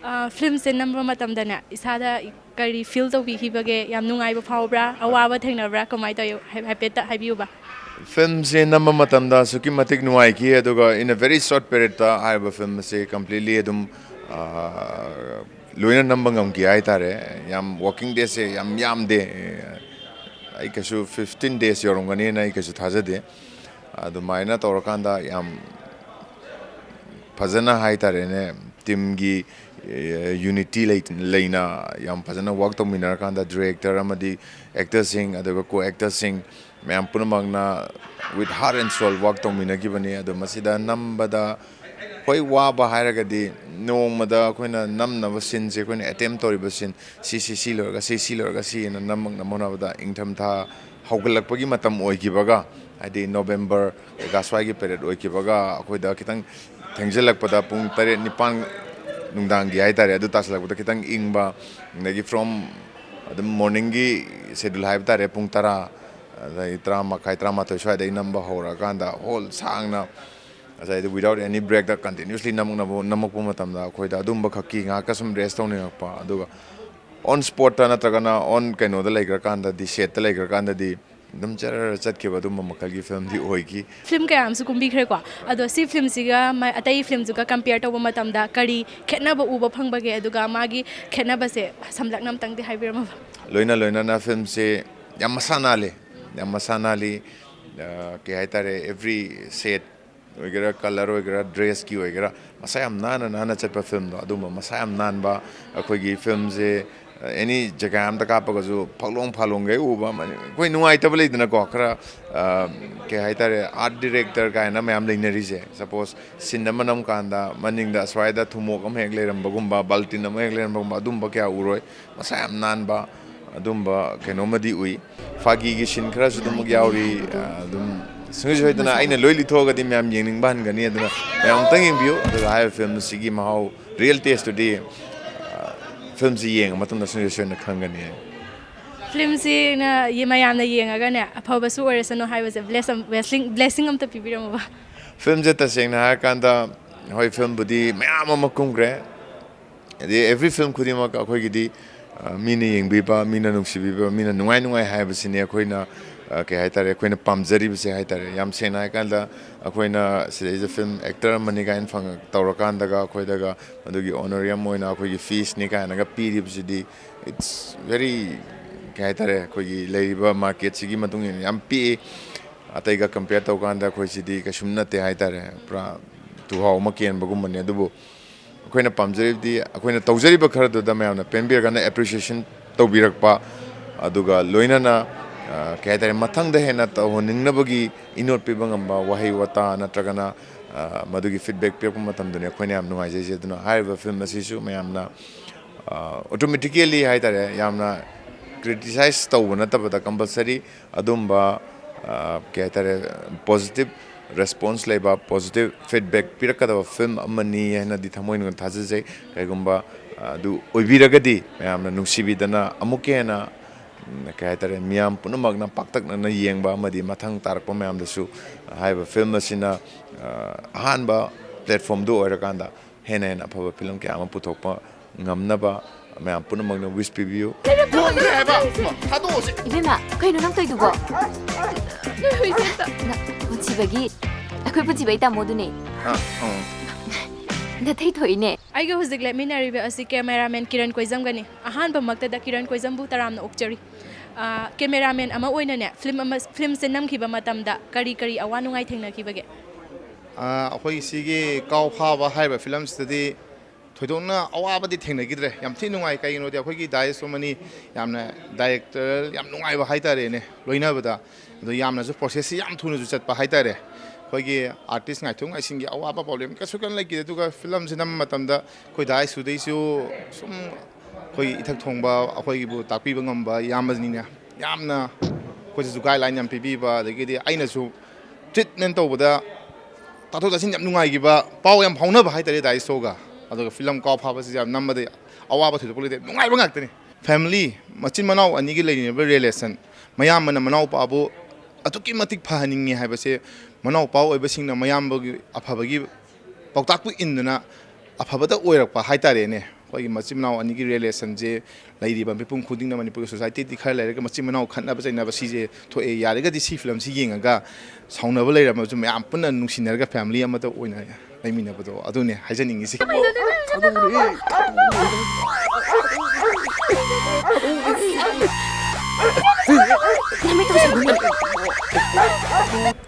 ꯑꯥ, ꯐꯤꯂꯝꯁꯦ ꯅꯝꯕ ꯃꯇꯝꯗꯅꯦ ꯏꯁꯥꯗ ꯀꯔꯤ ꯐꯤꯜ ꯇꯧꯕꯤꯈꯤꯕꯒꯦ? ꯌꯥꯝ ꯅꯨꯡꯉꯥꯏꯕ ꯐꯥꯎꯕ꯭ꯔꯥ? ꯑꯋꯥꯕ ꯊꯦꯡꯅꯕ꯭ꯔꯥ? ꯀꯃꯥꯏꯅ ꯇꯧꯋꯤ? ꯍꯥꯏ-, ꯍꯥꯏꯐꯦꯠꯇ ꯍꯥꯏꯕꯤꯌꯨꯕ꯫ ꯐꯤꯂꯝꯁꯦ ꯅꯝꯕ ꯃꯇꯝꯗ ꯑꯁꯨꯛꯀꯤ ꯃꯇꯤꯛ ꯅꯨꯡꯉꯥꯏꯈꯤ, ꯑꯗꯨꯒ in a very short periodꯇ ꯍꯥꯏꯔꯤꯕ ꯐꯤꯂꯝ ꯑꯁꯤ completely ꯑꯗꯨꯝ, ꯑꯥ, ꯂꯣꯏꯅ ꯅꯝꯕ ꯉꯝꯈꯤ ꯍꯥꯏꯇꯥꯔꯦ꯫ ꯌꯥꯝ working daysꯁꯦ ꯌꯥꯝ ꯌꯥꯝꯗꯦ, ꯑꯩ ꯀꯩꯁꯨ fifteen days ꯌꯧꯔꯝꯒꯅꯤꯅ ꯑꯩ ꯀꯩꯁꯨ ꯊꯥꯖꯗꯦ꯫ ꯑꯗꯨꯃꯥꯏꯅ ꯇꯧꯔꯀꯥꯟꯗ ꯌꯥꯝ ꯐꯖꯅ ꯍꯥꯏꯇꯥꯔꯦꯅꯦ, ꯇꯤꯝꯒꯤ ꯌꯨꯅꯤꯇꯤ ꯂꯩꯅ ꯌꯥꯝ ꯐꯖꯅ ꯋꯥꯔꯛ ꯇꯧꯃꯤꯟꯅꯔꯀꯥꯟꯗ ꯗꯤꯔꯦꯛꯇꯔ ꯑꯃꯗꯤ ꯑꯦꯛꯇꯔꯁꯤꯡ, ꯑꯗꯨꯒ ꯀꯣ ꯑꯦꯛꯇꯔꯁꯤꯡ ꯃꯌꯥꯝ ꯄꯨꯝꯅꯃꯛꯅ with heart and soul work ꯇꯧꯃꯤꯟꯅꯈꯤꯕꯅꯤ꯫ ꯑꯗꯣ ꯃꯁꯤꯗ ꯅꯝꯕꯗ ꯍꯣꯏ ꯋꯥꯕ ꯍꯥꯏꯔꯒꯗꯤ ꯅꯣꯡꯃꯗ ꯑꯩꯈꯣꯏꯅ ꯅꯝꯅꯕ ꯁꯤꯟꯁꯦ ꯑꯩꯈꯣꯏꯅ ꯑꯦꯇꯦꯝ ꯇꯧꯔꯤꯕ ꯁꯤꯟ ꯁꯤ ꯁꯤ ꯁꯤ ꯂꯣꯏꯔꯒ ꯁꯤ ꯁꯤ ꯂꯣꯏꯔꯒ ꯁꯤ ꯍꯥꯏꯅ ꯅꯝꯃꯛꯅꯕ ꯍꯣꯠꯅꯕꯗ ꯏꯪꯊꯝꯊꯥ ꯍꯧꯒꯠꯂꯛꯄꯒꯤ ꯃꯇꯝ ꯑꯣꯏꯈꯤꯕꯒ, ꯍꯥꯏꯗꯤ ꯅꯣꯕꯦꯝꯕꯔ ꯀꯩꯀꯥ ꯁ꯭ꯋꯥꯏꯒꯤ ꯄꯦꯔꯦꯠ ꯑꯣꯏꯈꯤꯕꯒ ꯑꯩꯈꯣꯏꯗ ꯈꯤꯇꯪ ꯊꯦꯡꯖꯤꯜꯂꯛꯄꯗ ꯄꯨꯡ ꯇꯔꯦꯠ ꯅꯤꯄꯥꯟ ꯅꯨꯡꯗꯥꯡꯒꯤ ꯍꯥꯏꯇꯥꯔꯦ, ꯑꯗꯨ ꯇꯥꯁꯤꯜꯂꯛꯄꯗ ꯈꯤꯇꯪ ꯏꯪꯕ, ꯑꯗꯒꯤ from ꯑꯗꯨꯝ ꯃꯣꯔꯅꯤꯡꯒꯤ ꯁꯦꯗꯨꯜ ꯍꯥꯏꯕ ꯇꯥꯔꯦ, ꯄꯨꯡ ꯇꯔꯥ ꯑꯗꯒꯤ ꯇꯔꯥ ꯃꯈꯥꯏ, ꯇꯔꯥꯃꯥꯊꯣꯏ ꯁ꯭ꯋꯥꯏꯗꯒꯤ ꯅꯝꯕ ꯍꯧꯔꯛꯑꯀꯥꯟꯗ ꯍꯣꯜ ꯁꯥꯡꯅ ꯉꯁꯥꯏꯗꯤ without any breakꯇ continuously ꯅꯝꯃꯛꯅꯕ ꯅꯝꯃꯛꯄ ꯃꯇꯝꯗ ꯑꯩꯈꯣꯏꯗ ꯑꯗꯨꯝꯕ ꯈꯛꯀꯤ ꯉꯥꯏꯍꯥꯛꯀ ꯁꯨꯝ rest ꯇꯧꯅꯤꯡꯉꯛꯄ, ꯑꯗꯨꯒ on spotꯇ ꯅꯠꯇ꯭ꯔꯒꯅ on ꯀꯩꯅꯣꯗ ꯂꯩꯈ꯭ꯔꯀꯥꯟꯗꯗꯤ, setꯇ ꯂꯩꯈ꯭ꯔꯀꯥꯟꯗꯗꯤ ꯑꯗꯨꯝ ꯆꯔ ꯆꯠꯈꯤꯕ ꯑꯗꯨꯝꯕ ꯃꯈꯜꯒꯤ filmꯗꯤ ꯑꯣꯏꯈꯤ꯫ ꯐꯤꯂꯝ ꯀꯌꯥ ꯑꯃꯁꯨ ꯀꯨꯝꯕꯤꯈ꯭ꯔꯦꯀꯣ꯫ ꯑꯗꯣ ꯁꯤ ꯐꯤꯂꯝꯁꯤꯒ ꯃ- ꯑꯇꯩ ꯐꯤꯂꯝꯁꯤꯒ compare ꯇꯧꯕ ꯃꯇꯝꯗ ꯀꯔꯤ ꯈꯦꯠꯅꯕ ꯎꯕ ꯐꯪꯕꯒꯦ? ꯑꯗꯨꯒ ꯃꯥꯒꯤ ꯈꯦꯠꯅꯕꯁꯦ ꯁꯝꯂꯞꯅ ꯑꯝꯇꯪꯗꯤ ꯍꯥꯏꯕꯤꯔꯝꯃꯣꯕ꯫ ꯂꯣꯏꯅ ꯂꯣꯏꯅꯅ filmꯁꯦ ꯌꯥꯝ ꯃꯁꯥ ꯅꯥꯜꯂꯤ, ꯌꯥꯝ ꯃꯁꯥ ꯅꯥꯜꯂꯤ꯫ ꯑ, ꯀꯩ ꯍꯥꯏꯇꯥꯔꯦ, every set ꯑꯣꯏꯒꯦꯔꯥ, colour ꯑꯣꯏꯒꯦꯔꯥ, dressꯀꯤ ꯑꯣꯏꯒꯦꯔꯥ, ꯃꯁꯥ ꯌꯥꯝ ꯅꯥꯟꯅ ꯅꯥꯟꯅ ꯆꯠꯄ filmꯗꯣ, ꯑꯗꯨꯝꯕ ꯃꯁꯥ ꯌꯥꯝ ꯅꯥꯟꯕ꯫ ꯑꯩꯈꯣꯏꯒꯤ filmꯁꯦ any ꯖꯒꯥ ꯑꯃꯗ ꯀꯥꯞꯄꯒꯁꯨ ꯐꯛꯂꯣꯡ ꯐꯥꯂꯣꯡꯒꯩ ꯎꯕ, ꯑꯩꯈꯣꯏ ꯅꯨꯡꯉꯥꯏꯇꯕ ꯂꯩꯗꯅꯀꯣ, ꯈꯔ, ꯑ, ꯀꯩ ꯍꯥꯏꯇꯥꯔꯦ, art director ꯀꯥꯏꯅ ꯃꯌꯥꯝ ꯂꯩꯅꯔꯤꯁꯦ꯫ Suppose scene ꯑꯃ ꯅꯝ ꯀꯥꯟꯗ ꯃꯅꯤꯡꯗ ꯑꯁ꯭ꯋꯥꯏꯗ ꯊꯨꯝꯃꯣꯛ ꯑꯃ ꯍꯦꯛ ꯂꯩꯔꯝꯕꯒꯨꯝꯕ, ꯕꯥꯜꯇꯤꯟ ꯑꯃ ꯍꯦꯛ ꯂꯩꯔꯝꯕꯒꯨꯝꯕ, ꯑꯗꯨꯝꯕ ꯀꯌꯥ ꯎꯔꯣꯏ꯫ ꯃꯁꯥ ꯌꯥꯝ ꯅꯥꯟꯕ ꯑꯗꯨꯝꯕ ꯀꯩꯅꯣꯃꯗꯤ ꯎꯏ꯫ ꯐꯥꯒꯤꯒꯤ scene ꯈꯔꯁꯨ ꯑꯗꯨꯃꯛ ꯌꯥꯎꯔꯤ꯫ ꯑ, ꯑꯗꯨꯝ ꯁꯨꯡꯁꯣꯏ ꯁꯣꯏꯗꯅ ꯑꯩꯅ ꯂꯣꯏ ꯂꯤꯊꯣꯛꯑꯒꯗꯤ ꯃꯌꯥꯝ ꯌꯦꯡꯅꯤꯡꯕ ꯍꯟꯒꯅꯤ, ꯑꯗꯨꯅ ꯃꯌꯥꯝ ꯑꯃꯨꯛꯇꯪ ꯌꯦꯡꯕꯤꯌꯨ꯫ ꯑꯗꯨꯒ ꯍꯥꯏꯔꯤꯕ film ꯑꯁꯤꯒꯤ ꯃꯍꯥꯎ, real tasteꯇꯨꯗꯤ, ꯑ, filmꯁꯤ ꯌꯦꯡꯉ ꯃꯇꯨꯡꯗ ꯁꯨꯡꯁꯣꯏ ꯁꯣꯏꯗꯅ ꯈꯪꯒꯅꯤ꯫ ꯐꯤꯂꯝꯁꯤꯅ ꯌꯦ- ꯃꯌꯥꯝꯅ ꯌꯦꯡꯉꯒꯅꯦ, ꯑꯐꯕꯁꯨ ꯑꯣꯏꯔꯁꯅꯨ ꯍꯥꯏꯕꯁꯦ bless ꯑꯝ- blessing blessing ꯑꯝꯇ ꯄꯤꯕꯤꯔꯝꯃꯣꯕ꯫ Filmꯁꯦ ꯇꯁꯦꯡꯅ ꯍꯥꯏꯔꯀꯥꯟꯗ, ꯍꯣꯏ, filmꯕꯨꯗꯤ ꯃꯌꯥꯝ ꯑꯃ ꯀꯨꯝꯈ꯭ꯔꯦ, ꯑꯗꯩ every film ꯈꯨꯗꯤꯡꯃꯛ ꯑꯩꯈꯣꯏꯒꯤꯗꯤ, ꯑ, ꯃꯤꯅ ꯌꯦꯡꯕꯤꯕ, ꯃꯤꯅ ꯅꯨꯡꯁꯤꯕꯤꯕ, ꯃꯤꯅ ꯅꯨꯡꯉꯥꯏ ꯅꯨꯡꯉꯥꯏ ꯍꯥꯏꯕꯁꯤꯅꯤ ꯑꯩꯈꯣꯏꯅ, ꯑ, ꯀꯩ ꯍꯥꯏꯇꯥꯔꯦ, ꯑꯩꯈꯣꯏꯅ ꯄꯥꯝꯖꯔꯤꯕꯁꯦ ꯍꯥꯏꯇꯥꯔꯦ꯫ ꯌꯥꯝ ꯁꯦꯡꯅ ꯍꯥꯏꯀꯥꯟꯗ, ꯑꯩꯈꯣꯏꯅ ꯁꯤꯗꯩꯁꯤꯗ film actor ꯑꯃꯅꯤ ꯀꯥꯏꯅ ꯐꯪ- ꯇꯧꯔꯀꯥꯟꯗꯒ, ꯑꯩꯈꯣꯏꯗꯒ ꯑꯗꯨꯒꯤ honorarium ꯑꯣꯏꯅ ꯑꯩꯈꯣꯏꯒꯤ feesꯅꯤ ꯀꯥꯏꯅꯒ ꯄꯤꯔꯤꯕꯁꯤꯗꯤ, it's very, ꯀꯩ ꯍꯥꯏꯇꯥꯔꯦ, ꯑꯩꯈꯣꯏꯒꯤ ꯂꯩꯔꯤꯕ marketꯁꯤꯒꯤ ꯃꯇꯨꯡ ꯏꯟꯅ ꯌꯥꯝ ꯄꯤꯛꯏ꯫ ꯑꯇꯩꯒ compare ꯇꯧꯀꯥꯟꯗ ꯑꯩꯈꯣꯏꯁꯤꯗꯤ ꯀꯩꯁꯨꯝ ꯅꯠꯇꯦ ꯍꯥꯏꯇꯥꯔꯦ, ꯄꯨꯔꯥ ꯇꯨꯍꯥꯎ ꯑꯃ ꯀꯦꯟꯕꯒꯨꯝꯕꯅꯤ꯫ ꯑꯗꯨꯕꯨ ꯑꯩꯈꯣꯏꯅ ꯄꯥꯝꯖꯔꯤꯕꯗꯤ, ꯑꯩꯈꯣꯏꯅ ꯇꯧꯖꯔꯤꯕ ꯈꯔꯗꯨꯗ ꯃꯌꯥꯝꯅ ꯄꯦꯟꯕꯤꯔꯀꯥꯟꯗ appreciation ꯇꯧꯕꯤꯔꯛꯄ, ꯑꯗꯨꯒ ꯂꯣꯏꯅꯅ, ꯑ, ꯀꯩ ꯍꯥꯏꯇꯥꯔꯦ, ꯃꯊꯪꯗ ꯍꯦꯟꯅ ꯇꯧꯍꯟꯅꯤꯡꯅꯕꯒꯤ ꯏꯅꯣꯠ ꯄꯤꯕ ꯉꯝꯕ ꯋꯥꯍꯩ ꯋꯥꯇꯥ ꯅꯠꯇ꯭ꯔꯒꯅ, ꯑ, ꯃꯗꯨꯒꯤ feedback ꯄꯤꯔꯛꯄ ꯃꯇꯝꯗꯨꯅꯤ ꯑꯩꯈꯣꯏꯅ ꯌꯥꯝ ꯅꯨꯡꯉꯥꯏꯖꯩꯁꯦ꯫ ꯑꯗꯨꯅ ꯍꯥꯏꯔꯤꯕ film ꯑꯁꯤꯁꯨ ꯃꯌꯥꯝꯅ, ꯑ, automatically ꯍꯥꯏꯇꯥꯔꯦ, ꯌꯥꯝꯅ criticize ꯇꯧꯕ ꯅꯠꯇꯕꯗ compulsory ꯑꯗꯨꯝꯕ, ꯑ, ꯀꯩ ꯍꯥꯏꯇꯥꯔꯦ, positive response ꯂꯩꯕ, positive feedback ꯄꯤꯔꯛꯀꯗꯕ film ꯑꯃꯅꯤ ꯍꯥꯏꯅꯗꯤ ꯊꯃꯣꯏꯅ ꯊꯥꯖꯖꯩ꯫ ꯀꯩꯒꯨꯝꯕ, ꯑ, ꯑꯗꯨ ꯑꯣꯏꯕꯤꯔꯒꯗꯤ ꯃꯌꯥꯝꯅ ꯅꯨꯡꯁꯤꯕꯤꯗꯅ ꯑꯃꯨꯛꯀ ꯍꯦꯟꯅ ꯎꯝ, ꯀꯩ ꯍꯥꯏꯇꯥꯔꯦ, ꯃꯤꯌꯥꯝ ꯄꯨꯝꯅꯃꯛꯅ ꯄꯥꯛꯇꯛꯅꯅ ꯌꯦꯡꯕ ꯑꯃꯗꯤ ꯃꯊꯪ ꯇꯥꯔꯛꯄ ꯃꯌꯥꯝꯗꯁꯨ ꯍꯥꯏꯔꯤꯕ ꯐꯤꯂꯝ ꯑꯁꯤꯅ, ꯑ, ꯑꯍꯥꯟꯕ ꯄ꯭ꯂꯦꯠꯐꯣꯝꯗꯨ ꯑꯣꯏꯔꯀꯥꯟꯗ ꯍꯦꯟꯅ ꯍꯦꯟꯅ ꯑꯐꯕ ꯐꯤꯂꯝ ꯀꯌꯥ ꯑꯃ ꯄꯨꯊꯣꯛꯄ ꯉꯝꯅꯕ ꯃꯌꯥꯝ ꯄꯨꯝꯅꯃꯛꯅ ꯋꯤꯁ ꯄꯤꯕꯤꯌꯨ꯫ ꯂꯨꯍꯣꯡꯗ꯭ꯔꯦ ꯍꯥꯏꯕ! ꯊꯥꯗꯣꯛꯑꯣꯁꯦ! ꯏꯕꯦꯝꯃ, ꯀꯩꯅꯣ ꯅꯪ ꯇꯧꯏꯗꯨꯕꯣ? ꯅꯣꯏ ꯍꯨꯏꯁꯦ ꯑꯝꯇ ꯅ-, ꯄꯨꯟꯁꯤꯕꯒꯤ, ꯑꯩꯈꯣꯏ ꯄꯨꯟꯁꯤꯕꯒꯤ ꯇꯥꯃꯣꯗꯨꯅꯦ꯫ ꯑ, ꯑ꯫ ꯅꯊꯩ ꯊꯣꯛꯏꯅꯦ꯫ ꯑꯩꯒ ꯍꯧꯖꯤꯛ ꯂꯦꯞꯃꯤꯟꯅꯔꯤꯕ ꯑꯁꯤ ꯀꯦꯃꯦꯔꯥꯃꯦꯟ ꯀꯤꯔꯟ ꯀꯣꯏꯖꯝꯒꯅꯤ꯫ ꯑꯍꯥꯟꯕꯃꯛꯇꯗ ꯀꯤꯔꯟ ꯀꯣꯏꯖꯝꯕꯨ ꯇꯔꯥꯝꯅ ꯑꯣꯛꯆꯔꯤ꯫ ꯑ, ꯀꯦꯃꯦꯔꯥꯃꯦꯟ ꯑꯃ ꯑꯣꯏꯅꯅꯦ, ꯐꯤꯂꯝ ꯑꯃ, ꯐꯤꯂꯝꯁꯦ ꯅꯝꯈꯤꯕ ꯃꯇꯝꯗ ꯀꯔꯤ ꯀꯔꯤ ꯑꯋꯥ ꯅꯨꯡꯉꯥꯏ ꯊꯦꯡꯅꯈꯤꯕꯒꯦ? ꯑ, ꯑꯩꯈꯣꯏ ꯁꯤꯒꯤ ꯀꯥꯎ ꯐꯥꯕ ꯍꯥꯏꯔꯤꯕ ꯐꯤꯂꯝꯁꯤꯗꯗꯤ ꯊꯣꯏꯗꯣꯛꯅ ꯑꯋꯥꯕꯗꯤ ꯊꯦꯡꯅꯈꯤꯗ꯭ꯔꯦ꯫ ꯌꯥꯝ ꯊꯤ ꯅꯨꯡꯉꯥꯏ꯫ ꯀꯩꯒꯤꯅꯣꯗꯤ ꯑꯩꯈꯣꯏꯒꯤ ꯗꯥꯏꯁ ꯁꯣꯃꯅꯤ ꯌꯥꯝꯅ ꯗꯥꯏꯔꯦꯛꯇꯔ ꯌꯥꯝ ꯅꯨꯡꯉꯥꯏꯕ ꯍꯥꯏꯇꯥꯔꯦꯅꯦ, ꯂꯣꯏꯅꯕꯗ꯫ ꯑꯗꯣ ꯌꯥꯝꯅꯁꯨ ꯄ꯭ꯔꯣꯁꯦꯁꯁꯤ ꯌꯥꯝ ꯊꯨꯅꯁꯨ ꯆꯠꯄ ꯍꯥꯏꯇꯥꯔꯦ꯫ ꯑꯩꯈꯣꯏꯒꯤ ꯑꯥꯔꯇꯤꯁ ꯉꯥꯏꯊꯣꯛ ꯉꯥꯏꯁꯤꯟꯒꯤ ꯑꯋꯥꯕ ꯄ꯭ꯔꯣꯕ꯭ꯂꯦꯝ ꯀꯩꯁꯨ ꯀꯩꯝ ꯂꯩꯈꯤꯗꯦ꯫ ꯑꯗꯨꯒ ꯐꯤꯂꯝꯁꯤ ꯅꯝꯕ ꯃꯇꯝꯗ ꯑꯩꯈꯣꯏ ꯗꯥꯏꯁ ꯁꯨꯗꯩꯁꯨ ꯁꯨꯝ ꯑꯩꯈꯣꯏ ꯏꯊꯛ ꯊꯣꯡꯕ ꯑꯩꯈꯣꯏꯒꯤꯕꯨ ꯇꯥꯛꯄꯤꯕ ꯉꯝꯕ ꯏꯌꯥꯝꯕꯅꯤꯅ ꯌꯥꯝꯅ ꯑꯩꯈꯣꯏꯗꯁꯨ ꯒꯥꯏꯗꯂꯥꯏꯟ ꯌꯥꯝ ꯄꯤꯕꯤꯕ, ꯑꯗꯒꯤꯗꯤ ꯑꯩꯅꯁꯨ ꯇ꯭ꯔꯤꯠꯃꯦꯟ ꯇꯧꯕꯗ ꯇꯥꯊꯣꯛ ꯇꯥꯁꯤꯟ ꯌꯥꯝ ꯅꯨꯡꯉꯥꯏꯈꯤꯕ, ꯄꯥꯎ ꯌꯥꯝ ꯐꯥꯎꯅꯕ ꯍꯥꯏꯇꯥꯔꯦ ꯗꯥꯏꯁꯇꯣꯒ꯫ ꯑꯗꯨꯒ ꯐꯤꯂꯝ ꯀꯥꯎ ꯐꯥꯕꯁꯤ ꯌꯥꯝ ꯅꯝꯕꯗ ꯑꯋꯥꯕ ꯊꯣꯏꯗꯣꯛꯄ ꯂꯩꯇꯦ, ꯅꯨꯡꯉꯥꯏꯕ ꯉꯥꯛꯇꯅꯤ꯫ ꯐꯦꯃꯤꯂꯤ, ꯃꯆꯤꯟ ꯃꯅꯥꯎ ꯑꯅꯤꯒꯤ ꯂꯩꯅꯔꯤꯕ ꯔꯤꯂꯦꯁꯟ, ꯃꯌꯥꯝꯕꯅ ꯃꯅꯥꯎꯄꯥꯕꯨ ꯑꯗꯨꯛꯀꯤ ꯃꯇꯤꯛ ꯐꯍꯟꯅꯤꯡꯉꯤ ꯍꯥꯏꯕꯁꯦ ꯃꯅꯥꯎꯄꯥ ꯑꯣꯏꯕꯁꯤꯡꯅ ꯃꯌꯥꯝꯕꯒꯤ ꯑꯐꯕꯒꯤ ꯄꯥꯎꯇꯥꯛꯄꯨ ꯏꯟꯗꯨꯅ ꯑꯐꯕꯇ ꯑꯣꯏꯔꯛꯄ ꯍꯥꯏꯇꯥꯔꯦꯅꯦ꯫ ꯑꯩꯈꯣꯏꯒꯤ ꯃꯆꯤꯟ ꯃꯅꯥꯎ ꯑꯅꯤꯒꯤ ꯔꯤꯂꯦꯁꯟꯁꯦ ꯂꯩꯔꯤꯕ ꯃꯤꯄꯨꯝ ꯈꯨꯗꯤꯡꯅ, ꯃꯅꯤꯄꯨꯔꯒꯤ ꯁꯣꯁꯥꯏꯇꯤꯗꯤ ꯈꯔ ꯂꯩꯔꯒ ꯃꯆꯤꯟ ꯃꯅꯥꯎ ꯈꯠꯅꯕ ꯆꯩꯅꯕ ꯁꯤꯁꯦ ꯊꯣꯛꯑꯦ꯫ ꯌꯥꯔꯒꯗꯤ ꯁꯤ ꯐꯤꯂꯝꯁꯤ ꯌꯦꯡꯉꯒ ꯁꯥꯎꯅꯕ ꯂꯩꯔꯝꯃꯁꯨ ꯃꯌꯥꯝ ꯄꯨꯟꯅ ꯅꯨꯡꯁꯤꯅꯔꯒ ꯐꯦꯃꯤꯂꯤ ꯑꯃꯠꯇ ꯑꯣꯏꯅ ꯂꯩꯃꯤꯟꯅꯕꯗꯣ ꯑꯗꯨꯅꯦ ꯍꯥꯏꯖꯅꯤꯡꯉꯤꯁꯤ꯫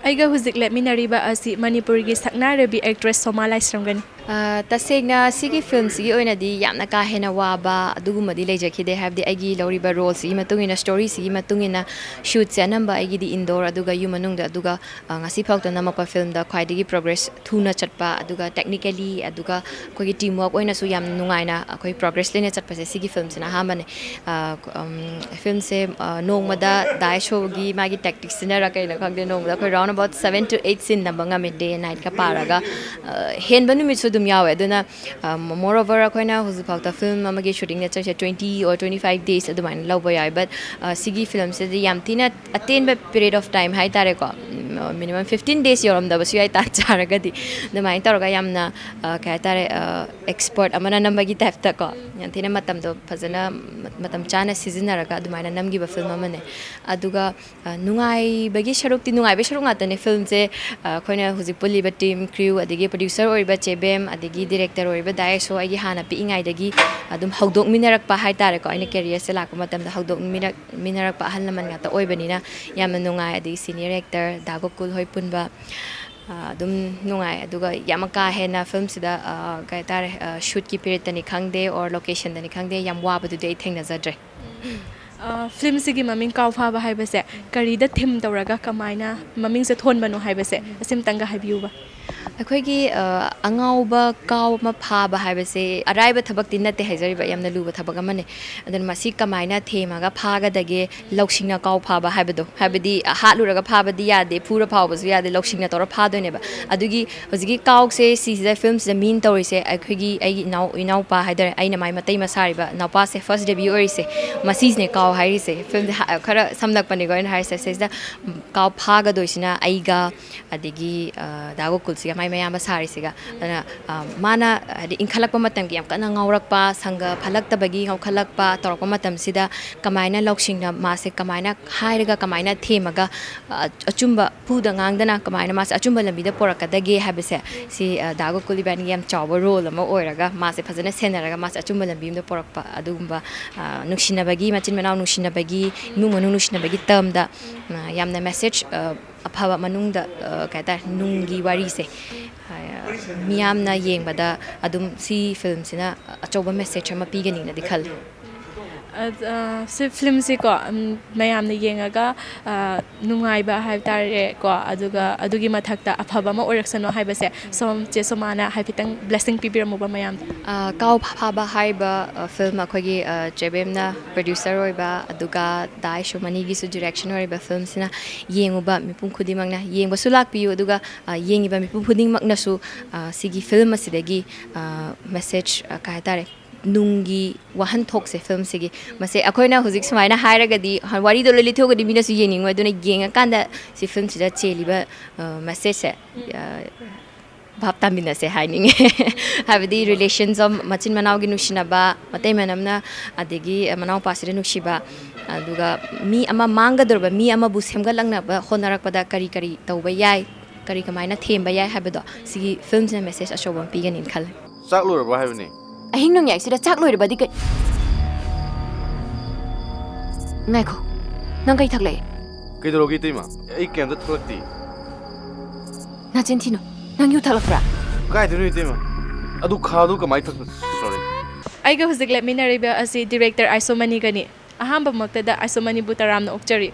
ꯑꯩꯒ ꯍꯧꯖꯤꯛ ꯂꯦꯞꯃꯤꯟꯅꯔꯤꯕ ꯑꯁꯤ ꯃꯅꯤꯄꯨꯔꯒꯤ ꯁꯛꯅꯥꯏꯔꯕꯤ ꯑꯦꯛꯇ꯭ꯔꯦꯁ ꯁꯣꯃꯥ ꯂꯥꯏꯁ꯭ꯔꯝꯒꯅꯤ꯫ ꯑ, ꯇꯁꯦꯡꯅ ꯁꯤꯒꯤ ꯐꯤꯂꯝꯁꯤꯒꯤ ꯑꯣꯏꯅꯗꯤ ꯌꯥꯝꯅ ꯀꯥ ꯍꯦꯟꯅ ꯋꯥꯕ ꯑꯗꯨꯒꯨꯝꯕꯗꯤ ꯂꯩꯖꯈꯤꯗꯦ, ꯍꯥꯏꯕꯗꯤ ꯑꯩꯒꯤ ꯂꯧꯔꯤꯕ ꯔꯣꯜꯁꯤꯒꯤ ꯃꯇꯨꯡ ꯏꯟꯅ, ꯁ꯭ꯇꯣꯔꯤꯁꯤꯒꯤ ꯃꯇꯨꯡ ꯏꯟꯅ ꯁꯨꯠꯁꯦ ꯑꯅꯝꯕ ꯑꯩꯒꯤꯗꯤ ꯏꯟꯗꯣꯔ ꯑꯗꯨꯒ ꯌꯨꯝ ꯃꯅꯨꯡꯗ, ꯑꯗꯨꯒ, ꯑ, ꯉꯁꯤ ꯐꯥꯎꯗ ꯅꯝꯃꯛꯄ ꯐꯤꯂꯝꯗ ꯈ꯭ꯋꯥꯏꯗꯒꯤ ꯄ꯭ꯔꯣꯒ꯭ꯔꯦꯁ ꯊꯨꯅ ꯆꯠꯄ, ꯑꯗꯨꯒ ꯇꯦꯛꯅꯤꯀꯦꯂꯤ, ꯑꯗꯨꯒ ꯑꯩꯈꯣꯏꯒꯤ ꯇꯤꯝ ꯋꯥꯔꯛ ꯑꯣꯏꯅꯁꯨ ꯌꯥꯝ ꯅꯨꯡꯉꯥꯏꯅ ꯑꯩꯈꯣꯏ ꯄ꯭ꯔꯣꯒ꯭ꯔꯦꯁ ꯂꯩꯅ ꯆꯠꯄꯁꯦ ꯁꯤꯒꯤ ꯐꯤꯂꯝꯁꯤꯅ ꯑꯍꯥꯟꯕꯅꯦ꯫ ꯑ, ꯎꯝ, ꯐꯤꯂꯝꯁꯦ, ꯑ, ꯅꯣꯡꯃꯗ ꯗꯥꯏ ꯁꯣꯒꯤ ꯃꯥꯒꯤ ꯇꯦꯛꯇꯤꯛꯁ ꯁꯤꯖꯤꯟꯅꯔ ꯀꯩꯅꯣ ꯈꯪꯗꯦ, ꯅꯣꯡꯃꯗ ꯑꯩꯈꯣꯏ round about seven to eight scene ꯅꯝꯕ ꯉꯝꯃꯦ, day and night ꯀ ꯄꯥꯔꯒ꯫ ꯑ, ꯍꯦꯟꯕ ꯅꯨꯃꯤꯠꯁꯨ ꯑꯗꯨꯝ ꯌꯥꯎꯋꯦ꯫ ꯑꯗꯨꯅ, ꯑ, moreover, ꯑꯩꯈꯣꯏꯅ ꯍꯧꯖꯤꯛꯐꯥꯎꯗ film ꯑꯃꯒꯤ shooting ꯆꯠꯆꯔꯤꯁꯦ twenty or twenty five days ꯑꯗꯨꯃꯥꯏꯅ ꯂꯧꯕ ꯌꯥꯎꯋꯦ꯫ But, ꯑ, ꯁꯤꯒꯤ filmꯁꯤꯗꯤ ꯌꯥꯝ ꯊꯤꯅ ꯑꯇꯦꯟꯕ period of time ꯍꯥꯏꯇꯥꯔꯦꯀꯣ, ꯎꯝ, minimum fifteen days ꯌꯧꯔꯝꯗꯕꯁꯨ ꯌꯥꯏ, ꯇꯥꯟ ꯆꯥꯔꯒꯗꯤ꯫ ꯑꯗꯨꯃꯥꯏꯅ ꯇꯧꯔꯒ ꯌꯥꯝꯅ, ꯑ, ꯀꯩ ꯍꯥꯏꯇꯥꯔꯦ, ꯑ, expert ꯑꯃꯅ ꯅꯝꯕꯒꯤ typeꯇ ꯀꯣ, ꯌꯥꯝ ꯊꯤꯅ ꯃꯇꯝꯗꯣ ꯐꯖꯅ ꯃ-, ꯃꯇꯝ ꯆꯥꯅ ꯁꯤꯖꯤꯟꯅꯔꯒ ꯑꯗꯨꯃꯥꯏꯅ ꯅꯝꯈꯤꯕ film ꯑꯃꯅꯦ꯫ ꯑꯗꯨꯒ, ꯑ, ꯅꯨꯡꯉꯥꯏꯕꯒꯤ ꯁꯔꯨꯛꯇꯤ, ꯅꯨꯡꯉꯥꯏꯕꯒꯤ ꯁꯔꯨꯛ ꯉꯥꯛꯇꯅꯦ filmꯁꯦ꯫ ꯑ, ꯑꯩꯈꯣꯏꯅ ꯍꯧꯖꯤꯛ ꯄꯨꯜꯂꯤꯕ team, crew, ꯑꯗꯒꯤ producer ꯑꯣꯏꯔꯤꯕ ꯆꯦꯕꯦꯝ, ꯑꯗꯒꯤ director ꯑꯣꯏꯔꯤꯕ ꯗꯥꯏꯁꯁꯨ ꯑꯩꯒꯤ ꯍꯥꯟꯅ ꯄꯤꯛꯏꯉꯩꯗꯒꯤ ꯑꯗꯨꯝ ꯍꯧꯗꯣꯛꯃꯤꯟꯅꯔꯛꯄ ꯍꯥꯏꯇꯥꯔꯦꯀꯣ꯫ ꯑꯩꯅ careerꯁꯦ ꯂꯥꯛꯄ ꯃꯇꯝꯗ ꯍꯧꯗꯣꯛꯃꯤꯟꯅꯔꯛ-, ꯃꯤꯟꯅꯔꯛꯄ ꯑꯍꯜ ꯂꯃꯟ ꯉꯥꯛꯇ ꯑꯣꯏꯕꯅꯤꯅ ꯌꯥꯝꯅ ꯅꯨꯡꯉꯥꯏ꯫ ꯑꯗꯒꯤ senior actor ꯗꯥ ꯒꯣꯀꯨꯜ ꯍꯣꯏ ꯄꯨꯟꯕ, ꯑ, ꯑꯗꯨꯝ ꯅꯨꯡꯉꯥꯏ꯫ ꯑꯗꯨꯒ ꯌꯥꯝ ꯀꯥ ꯍꯦꯟꯅ filmꯁꯤꯗ, ꯑ, ꯀꯩ ꯍꯥꯏꯇꯥꯔꯦ, ꯑ, shootꯀꯤ periodꯇꯅꯤ ꯈꯪꯗꯦ or locationꯗꯅꯤ ꯈꯪꯗꯦ, ꯌꯥꯝ ꯋꯥꯕꯗꯨꯗꯤ ꯑꯩ ꯊꯦꯡꯅꯖꯗ꯭ꯔꯦ꯫ ꯑ, filmꯁꯤꯒꯤ ꯃꯃꯤꯡ ꯀꯥꯎ ꯐꯥꯕ ꯍꯥꯏꯕꯁꯦ ꯀꯔꯤꯗ theme ꯇꯧꯔꯒ ꯀꯃꯥꯏꯅ ꯃꯃꯤꯡꯁꯦ ꯊꯣꯟꯕꯅꯣ ꯍꯥꯏꯕꯁꯦ ꯑꯁꯤꯝꯇꯪꯒ ꯍꯥꯏꯕꯤꯌꯨꯕ꯫ ꯑꯩꯈꯣꯏꯒꯤ, ꯑ, ꯑꯉꯥꯎꯕ ꯀꯥꯎ ꯑꯃ ꯐꯥꯕ ꯍꯥꯏꯕꯁꯦ ꯑꯔꯥꯏꯕ ꯊꯕꯛꯇꯤ ꯅꯠꯇꯦ ꯍꯥꯏꯖꯔꯤꯕ, ꯌꯥꯝꯅ ꯂꯨꯕ ꯊꯕꯛ ꯑꯃꯅꯦ꯫ ꯑꯗꯨꯅ ꯃꯁꯤ ꯀꯃꯥꯏꯅ ꯊꯦꯝꯃꯒ ꯐꯥꯒꯗꯒꯦ, ꯂꯧꯁꯤꯡꯅ ꯀꯥꯎ ꯐꯥꯕ ꯍꯥꯏꯕꯗꯣ, ꯍꯥꯏꯕꯗꯤ ꯍꯥꯠꯂꯨꯔꯒ ꯐꯥꯕꯗꯤ ꯌꯥꯗꯦ, ꯐꯨꯔ ꯐꯥꯎꯕꯁꯨ ꯌꯥꯗꯦ, ꯂꯧꯁꯤꯡꯅ ꯇꯧꯔ ꯐꯥꯗꯣꯏꯅꯦꯕ꯫ ꯑꯗꯨꯒꯤ ꯍꯧꯖꯤꯛꯀꯤ ꯀꯥꯎꯁꯦ ꯁꯤꯁꯤꯗ filmꯁꯤꯗ mean ꯇꯧꯔꯤꯁꯦ ꯑꯩꯈꯣꯏꯒꯤ, ꯑꯩꯒꯤ ꯏꯅꯥꯎ, ꯏꯅꯥꯎꯄꯥ ꯍꯥꯏꯗꯣꯏꯔꯦ, ꯑꯩꯅ ꯃꯥꯏ ꯃꯇꯩ ꯃꯁꯥꯔꯤꯕ ꯏꯅꯥꯎꯄꯥꯁꯦ first debut ꯑꯣꯏꯔꯤꯁꯦ, ꯃꯁꯤꯁꯤꯅꯦ ꯀꯥꯎ ꯍꯥꯏꯔꯤꯁꯦ꯫ Filmꯁꯦ ꯍꯥ-, ꯈꯔ ꯁꯝꯂꯛꯄꯅꯤꯀꯣ ꯑꯩꯅ ꯍꯥꯏꯔꯤꯁꯦ꯫ ꯁꯤꯁꯤꯗ ꯀꯥꯎ ꯐꯥꯒꯗꯣꯏꯁꯤꯅ ꯑꯩꯒ, ꯑꯗꯒꯤ, ꯑ, ꯗꯥ ꯒꯣꯀꯨꯜꯁꯤꯒ, ꯃꯥꯏ ꯃꯌꯥꯝꯕ ꯁꯥꯔꯤꯁꯤꯒ꯫ ꯑꯗꯨꯅ, ꯑ, ꯃꯥꯅ ꯍꯥꯏꯗꯤ ꯏꯟꯈꯠꯂꯛꯄ ꯃꯇꯝꯒꯤ ꯌꯥꯝ ꯀꯟꯅ ꯉꯥꯎꯔꯛꯄ, ꯁꯪꯒ ꯐꯠꯂꯛꯇꯕꯒꯤ ꯉꯥꯎꯈꯠꯂꯛꯄ ꯇꯧꯔꯛꯄ ꯃꯇꯝꯁꯤꯗ ꯀꯃꯥꯏꯅ ꯂꯧꯁꯤꯡꯅ ꯃꯥꯁꯦ ꯀꯃꯥꯏꯅ ꯍꯥꯏꯔꯒ ꯀꯃꯥꯏꯅ ꯊꯦꯝꯃꯒ, ꯑ, ꯑꯆꯨꯝꯕ ꯐꯨꯗ ꯉꯥꯡꯗꯅ ꯀꯃꯥꯏꯅ ꯃꯥꯁꯦ ꯑꯆꯨꯝꯕ ꯂꯝꯕꯤꯗ ꯄꯣꯔꯛꯀꯗꯒꯦ ꯍꯥꯏꯕꯁꯦ ꯁꯤ, ꯑ, ꯗꯥ ꯒꯣꯀꯨꯜ ꯏꯕꯥꯅꯤꯒꯤ ꯌꯥꯝ ꯆꯥꯎꯕ role ꯑꯃ ꯑꯣꯏꯔꯒ ꯃꯥꯁꯦ ꯐꯖꯅ ꯁꯦꯟꯅꯔꯒ ꯃꯥꯁꯦ ꯑꯆꯨꯝꯕ ꯂꯝꯕꯤ ꯑꯃꯗ ꯄꯣꯔꯛꯄ ꯑꯗꯨꯒꯨꯝꯕ, ꯑ, ꯅꯨꯡꯁꯤꯅꯕꯒꯤ, ꯃꯆꯤꯟ ꯃꯅꯥꯎ ꯅꯨꯡꯁꯤꯅꯕꯒꯤ, ꯏꯃꯨꯡ ꯃꯅꯨꯡ ꯅꯨꯡꯁꯤꯅꯕꯒꯤ termꯗ, ꯑ, ꯌꯥꯝꯅ message, ꯑ, ꯑꯐꯕ ꯃꯅꯨꯡꯗ, ꯑ, ꯀꯩ ꯍꯥꯏꯇꯥꯔꯦ, ꯅꯨꯡꯒꯤ ꯋꯥꯔꯤꯁꯦ, ꯑ, ꯃꯤꯌꯥꯝꯅ ꯌꯦꯡꯕꯗ ꯑꯗꯨꯝ ꯁꯤ filmꯁꯤꯅ ꯑꯆꯧꯕ message ꯑꯃ ꯄꯤꯒꯅꯤꯅꯗꯤ ꯈꯜꯂꯤ꯫ ꯑ, ꯑ, ꯁꯤ ꯐꯤꯂꯝꯁꯤꯀꯣ, ꯎꯝ, ꯃꯌꯥꯝꯅ ꯌꯦꯡꯉꯒ, ꯑ, ꯅꯨꯡꯉꯥꯏꯕ ꯍꯥꯏꯕ ꯇꯥꯔꯦꯀꯣ, ꯑꯗꯨꯒ ꯑꯗꯨꯒꯤ ꯃꯊꯛꯇ ꯑꯐꯕ ꯑꯃ ꯑꯣꯏꯔꯛꯁꯅꯨ ꯍꯥꯏꯕꯁꯦ ꯁꯣꯝ ꯆꯦ ꯁꯣꯃꯥꯅ ꯍꯥꯏꯐꯦꯠꯇꯪ ꯕ꯭ꯂꯦꯁꯤꯡ ꯄꯤꯕꯤꯔꯝꯃꯨꯕ ꯃꯌꯥꯝꯗ꯫ ꯑ, ꯀꯥꯎ ꯐꯥꯕ ꯍꯥꯏꯕ, ꯑ, ꯐꯤꯂꯝ ꯑꯩꯈꯣꯏꯒꯤ, ꯑ, ꯆꯦꯕꯦꯝꯅ ꯄ꯭ꯔꯣꯗ꯭ꯌꯨꯁꯔ ꯑꯣꯏꯕ, ꯑꯗꯨꯒ ꯗꯥꯏ ꯁꯣꯃꯅꯤꯒꯤꯁꯨ ꯗꯤꯔꯦꯛꯁꯟ ꯑꯣꯏꯔꯤꯕ ꯐꯤꯂꯝꯁꯤꯅ ꯌꯦꯡꯉꯨꯕ ꯃꯤꯄꯨꯝ ꯈꯨꯗꯤꯡꯃꯛꯅ ꯌꯦꯡꯕꯁꯨ ꯂꯥꯛꯄꯤꯌꯨ, ꯑꯗꯨꯒ, ꯑ, ꯌꯦꯡꯉꯤꯕ ꯃꯤꯄꯨꯝ ꯈꯨꯗꯤꯡꯃꯛꯅꯁꯨ, ꯑ, ꯁꯤꯒꯤ ꯐꯤꯂꯝ ꯑꯁꯤꯗꯒꯤ, ꯑ, ꯃꯦꯁꯦꯖ, ꯑ, ꯀꯩ ꯍꯥꯏꯇꯥꯔꯦ, ꯅꯨꯡꯒꯤ ꯋꯥꯍꯟꯊꯣꯛꯁꯦ ꯐꯤꯂꯝꯁꯤꯒꯤ, ꯃꯁꯦ ꯑꯩꯈꯣꯏꯅ ꯍꯧꯖꯤꯛ ꯁꯨꯃꯥꯏꯅ ꯍꯥꯏꯔꯒꯗꯤ, ꯍ-, ꯋꯥꯔꯤꯗꯣ ꯂꯣꯏ ꯂꯤꯊꯣꯛꯑꯒꯗꯤ ꯃꯤꯅꯁꯨ ꯌꯦꯡꯅꯤꯡꯉꯣꯏ꯫ ꯑꯗꯨꯅ ꯌꯦꯡꯉꯀꯥꯟꯗ ꯁꯤ ꯐꯤꯂꯝꯁꯤꯗ ꯆꯦꯜꯂꯤꯕ, ꯑ, ꯃꯦꯁꯦꯖꯁꯦ, ꯑ, ꯚꯥꯞ ꯇꯥꯃꯤꯟꯅꯁꯦ ꯍꯥꯏꯅꯤꯡꯉꯦ꯫ ꯍꯥꯏꯕꯗꯤ ꯔꯤꯂꯦꯁꯟꯁ ꯑꯣꯐ ꯃꯆꯤꯟ ꯃꯅꯥꯎꯒꯤ ꯅꯨꯡꯁꯤꯅꯕ, ꯃꯇꯩ ꯃꯅꯝꯅ ꯑꯗꯒꯤ ꯃꯅꯥꯎꯄꯥꯁꯤꯗ ꯅꯨꯡꯁꯤꯕ, ꯑꯗꯨꯒ ꯃꯤ ꯑꯃ ꯃꯥꯡꯒꯗꯧꯔꯕ ꯃꯤ ꯑꯃꯕꯨ ꯁꯦꯝꯒꯠꯂꯛꯅꯕ ꯍꯣꯠꯅꯔꯛꯄꯗ ꯀꯔꯤ ꯀꯔꯤ ꯇꯧꯕ ꯌꯥꯏ, ꯀꯔꯤ ꯀꯃꯥꯏꯅ ꯊꯦꯝꯕ ꯌꯥꯏ ꯍꯥꯏꯕꯗꯣ ꯁꯤꯒꯤ ꯐꯤꯂꯝꯁꯤꯅ ꯃꯦꯁꯦꯖ ꯑꯆꯧꯕ ꯑꯃ ꯄꯤꯒꯅꯤꯅ ꯈꯜꯂꯦ꯫ ꯆꯥꯛ ꯂꯣꯏꯔꯕ ꯍꯥꯏꯕꯅꯤ꯫ ꯑꯍꯤꯡ ꯅꯣꯡꯌꯥꯏꯁꯤꯗ ꯆꯥꯛ ꯂꯣꯏꯔꯕꯗꯤ ꯀꯩ? ꯉꯥꯏꯈꯣ, ꯅꯪ ꯀꯩ ꯊꯛꯂꯛꯑꯦ? ꯀꯩꯗꯧꯔꯒꯦ ꯏꯇꯩꯃ? ꯑꯩ ꯀꯩꯝꯇ ꯊꯛꯂꯛꯇꯦ꯫ ꯅꯆꯤꯟ ꯊꯤꯅꯨ, ꯅꯪ ꯌꯨ ꯊꯛꯂꯛꯄ꯭ꯔꯥ? ꯀꯥꯏꯗꯩꯅꯣ ꯏꯇꯩꯃ? ꯑꯗꯨ ꯈꯥꯗꯨ ꯀꯃꯥꯏ ꯊꯛ-, ꯁꯣꯔꯤ꯫ ꯑꯩꯒ ꯍꯧꯖꯤꯛ ꯂꯦꯞꯃꯤꯟꯅꯔꯤꯕ ꯑꯁꯤ ꯗꯤꯔꯦꯛꯇꯔ ꯑꯥꯏꯁꯣꯃꯅꯤꯒꯅꯤ꯫ ꯑꯍꯥꯟꯕꯃꯛꯇꯗ ꯑꯥꯏꯁꯣꯃꯅꯤꯕꯨ ꯇꯔꯥꯝꯅ ꯑꯣꯛꯆꯔꯤ꯫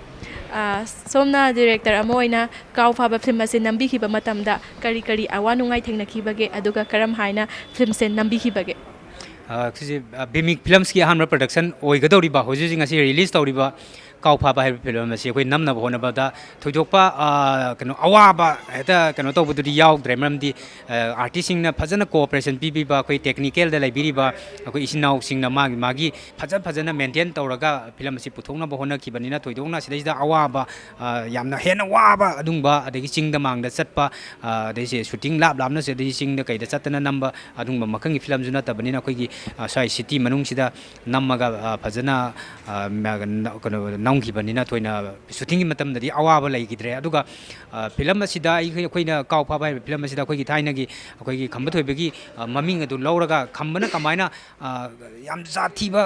ꯑ, ꯁꯣꯝꯅ ꯗꯤꯔꯦꯛꯇꯔ ꯑꯃ ꯑꯣꯏꯅ ꯀꯥꯎ ꯐꯥꯕ ꯐꯤꯂꯝ ꯑꯁꯤ ꯅꯝꯕꯤꯈꯤꯕ ꯃꯇꯝꯗ ꯀꯔꯤ ꯀꯔꯤ ꯑꯋꯥ ꯅꯨꯡꯉꯥꯏ ꯊꯦꯡꯅꯈꯤꯕꯒꯦ, ꯑꯗꯨꯒ ꯀꯔꯝ ꯍꯥꯏꯅ ꯐꯤꯂꯝꯁꯦ ꯅꯝꯕꯤꯈꯤꯕꯒꯦ? ꯑ, ꯁꯤꯁꯦ, ꯑ, ꯕꯤꯃꯤꯛ ꯐꯤꯂꯝꯁꯀꯤ ꯑꯍꯥꯟꯕ ꯄ꯭ꯔꯗꯛꯁꯟ ꯑꯣꯏꯒꯗꯧꯔꯤꯕ, ꯍꯧꯖꯤꯛ ꯍꯧꯖꯤꯛ ꯉꯁꯤ ꯔꯤꯂꯤꯁ ꯇꯧꯔꯤꯕ ꯀꯥꯎ ꯐꯥꯕ ꯍꯥꯏꯕ ꯐꯤꯂꯝ ꯑꯁꯤ ꯑꯩꯈꯣꯏ ꯅꯝꯅꯕ ꯍꯣꯠꯅꯕꯗ ꯊꯣꯏꯗꯣꯛꯄ, ꯑ, ꯀꯩꯅꯣ, ꯑꯋꯥꯕ ꯍꯦꯛꯇ ꯀꯩꯅꯣ ꯇꯧꯕꯗꯨꯗꯤ ꯌꯥꯎꯗ꯭ꯔꯦ꯫ ꯃꯔꯝꯗꯤ, ꯑ, ꯑꯥꯔꯇꯤꯁꯁꯤꯡꯅ ꯐꯖꯅ ꯀꯣꯑꯣꯄꯔꯦꯁꯟ ꯄꯤꯕꯤꯕ, ꯑꯩꯈꯣꯏ ꯇꯦꯛꯅꯤꯀꯦꯜꯗ ꯂꯩꯕꯤꯔꯤꯕ ꯑꯩꯈꯣꯏ ꯏꯆꯤꯟ ꯏꯅꯥꯎꯁꯤꯡꯅ ꯃꯥꯒꯤ ꯃꯥꯒꯤ ꯐꯖ ꯐꯖꯅ ꯃꯦꯟꯇꯦꯟ ꯇꯧꯔꯒ ꯐꯤꯂꯝ ꯑꯁꯤ ꯄꯨꯊꯣꯛꯅꯕ ꯍꯣꯠꯅꯈꯤꯕꯅꯤꯅ ꯊꯣꯏꯗꯣꯛꯅ ꯁꯤꯗꯩꯁꯤꯗ ꯑꯋꯥꯕ, ꯑ, ꯌꯥꯝꯅ ꯍꯦꯟꯅ ꯋꯥꯕ ꯑꯗꯨꯒꯨꯝꯕ, ꯑꯗꯒꯤ ꯆꯤꯡꯗ ꯃꯥꯡꯗ ꯆꯠꯄ, ꯑ, ꯑꯗꯩꯁꯦ ꯁꯨꯇꯤꯡ ꯂꯥꯞ ꯂꯥꯞꯅ ꯆꯠ-, ꯑꯗꯩ ꯆꯤꯡꯗ ꯀꯩꯗ ꯆꯠꯇꯅ ꯅꯝꯕ ꯑꯗꯨꯒꯨꯝꯕ ꯃꯈꯜꯒꯤ ꯐꯤꯂꯝꯁꯨ ꯅꯠꯇꯕꯅꯤꯅ ꯑꯩꯈꯣꯏꯒꯤ, ꯑ, ꯁ꯭ꯋꯥꯏ ꯁꯤꯇꯤ ꯃꯅꯨꯡꯁꯤꯗ ꯅꯝꯃꯒ, ꯑ, ꯐꯖꯅ, ꯑ, ꯃ-, ꯀꯩꯅꯣ, ꯅꯝꯈꯤꯕꯅꯤꯅ ꯊꯣꯏꯅ ꯁꯨꯇꯤꯡꯒꯤ ꯃꯇꯝꯗꯗꯤ ꯑꯋꯥꯕ ꯂꯩꯈꯤꯗ꯭ꯔꯦ꯫ ꯑꯗꯨꯒ, ꯑ, ꯐꯤꯂꯝ ꯑꯁꯤꯗ ꯑꯩꯈꯣꯏ, ꯑꯩꯈꯣꯏꯅ ꯀꯥꯎ ꯐꯥꯕ ꯍꯥꯏꯔꯤꯕ ꯐꯤꯂꯝ ꯑꯁꯤꯗ ꯑꯩꯈꯣꯏꯒꯤ ꯊꯥꯏꯅꯒꯤ ꯑꯩꯈꯣꯏꯒꯤ ꯈꯝꯕ ꯊꯣꯏꯕꯒꯤ, ꯑ, ꯃꯃꯤꯡ ꯑꯗꯨ ꯂꯧꯔꯒ ꯈꯝꯕꯅ ꯀꯃꯥꯏꯅ, ꯑ, ꯌꯥꯝ ꯁꯥꯊꯤꯕ,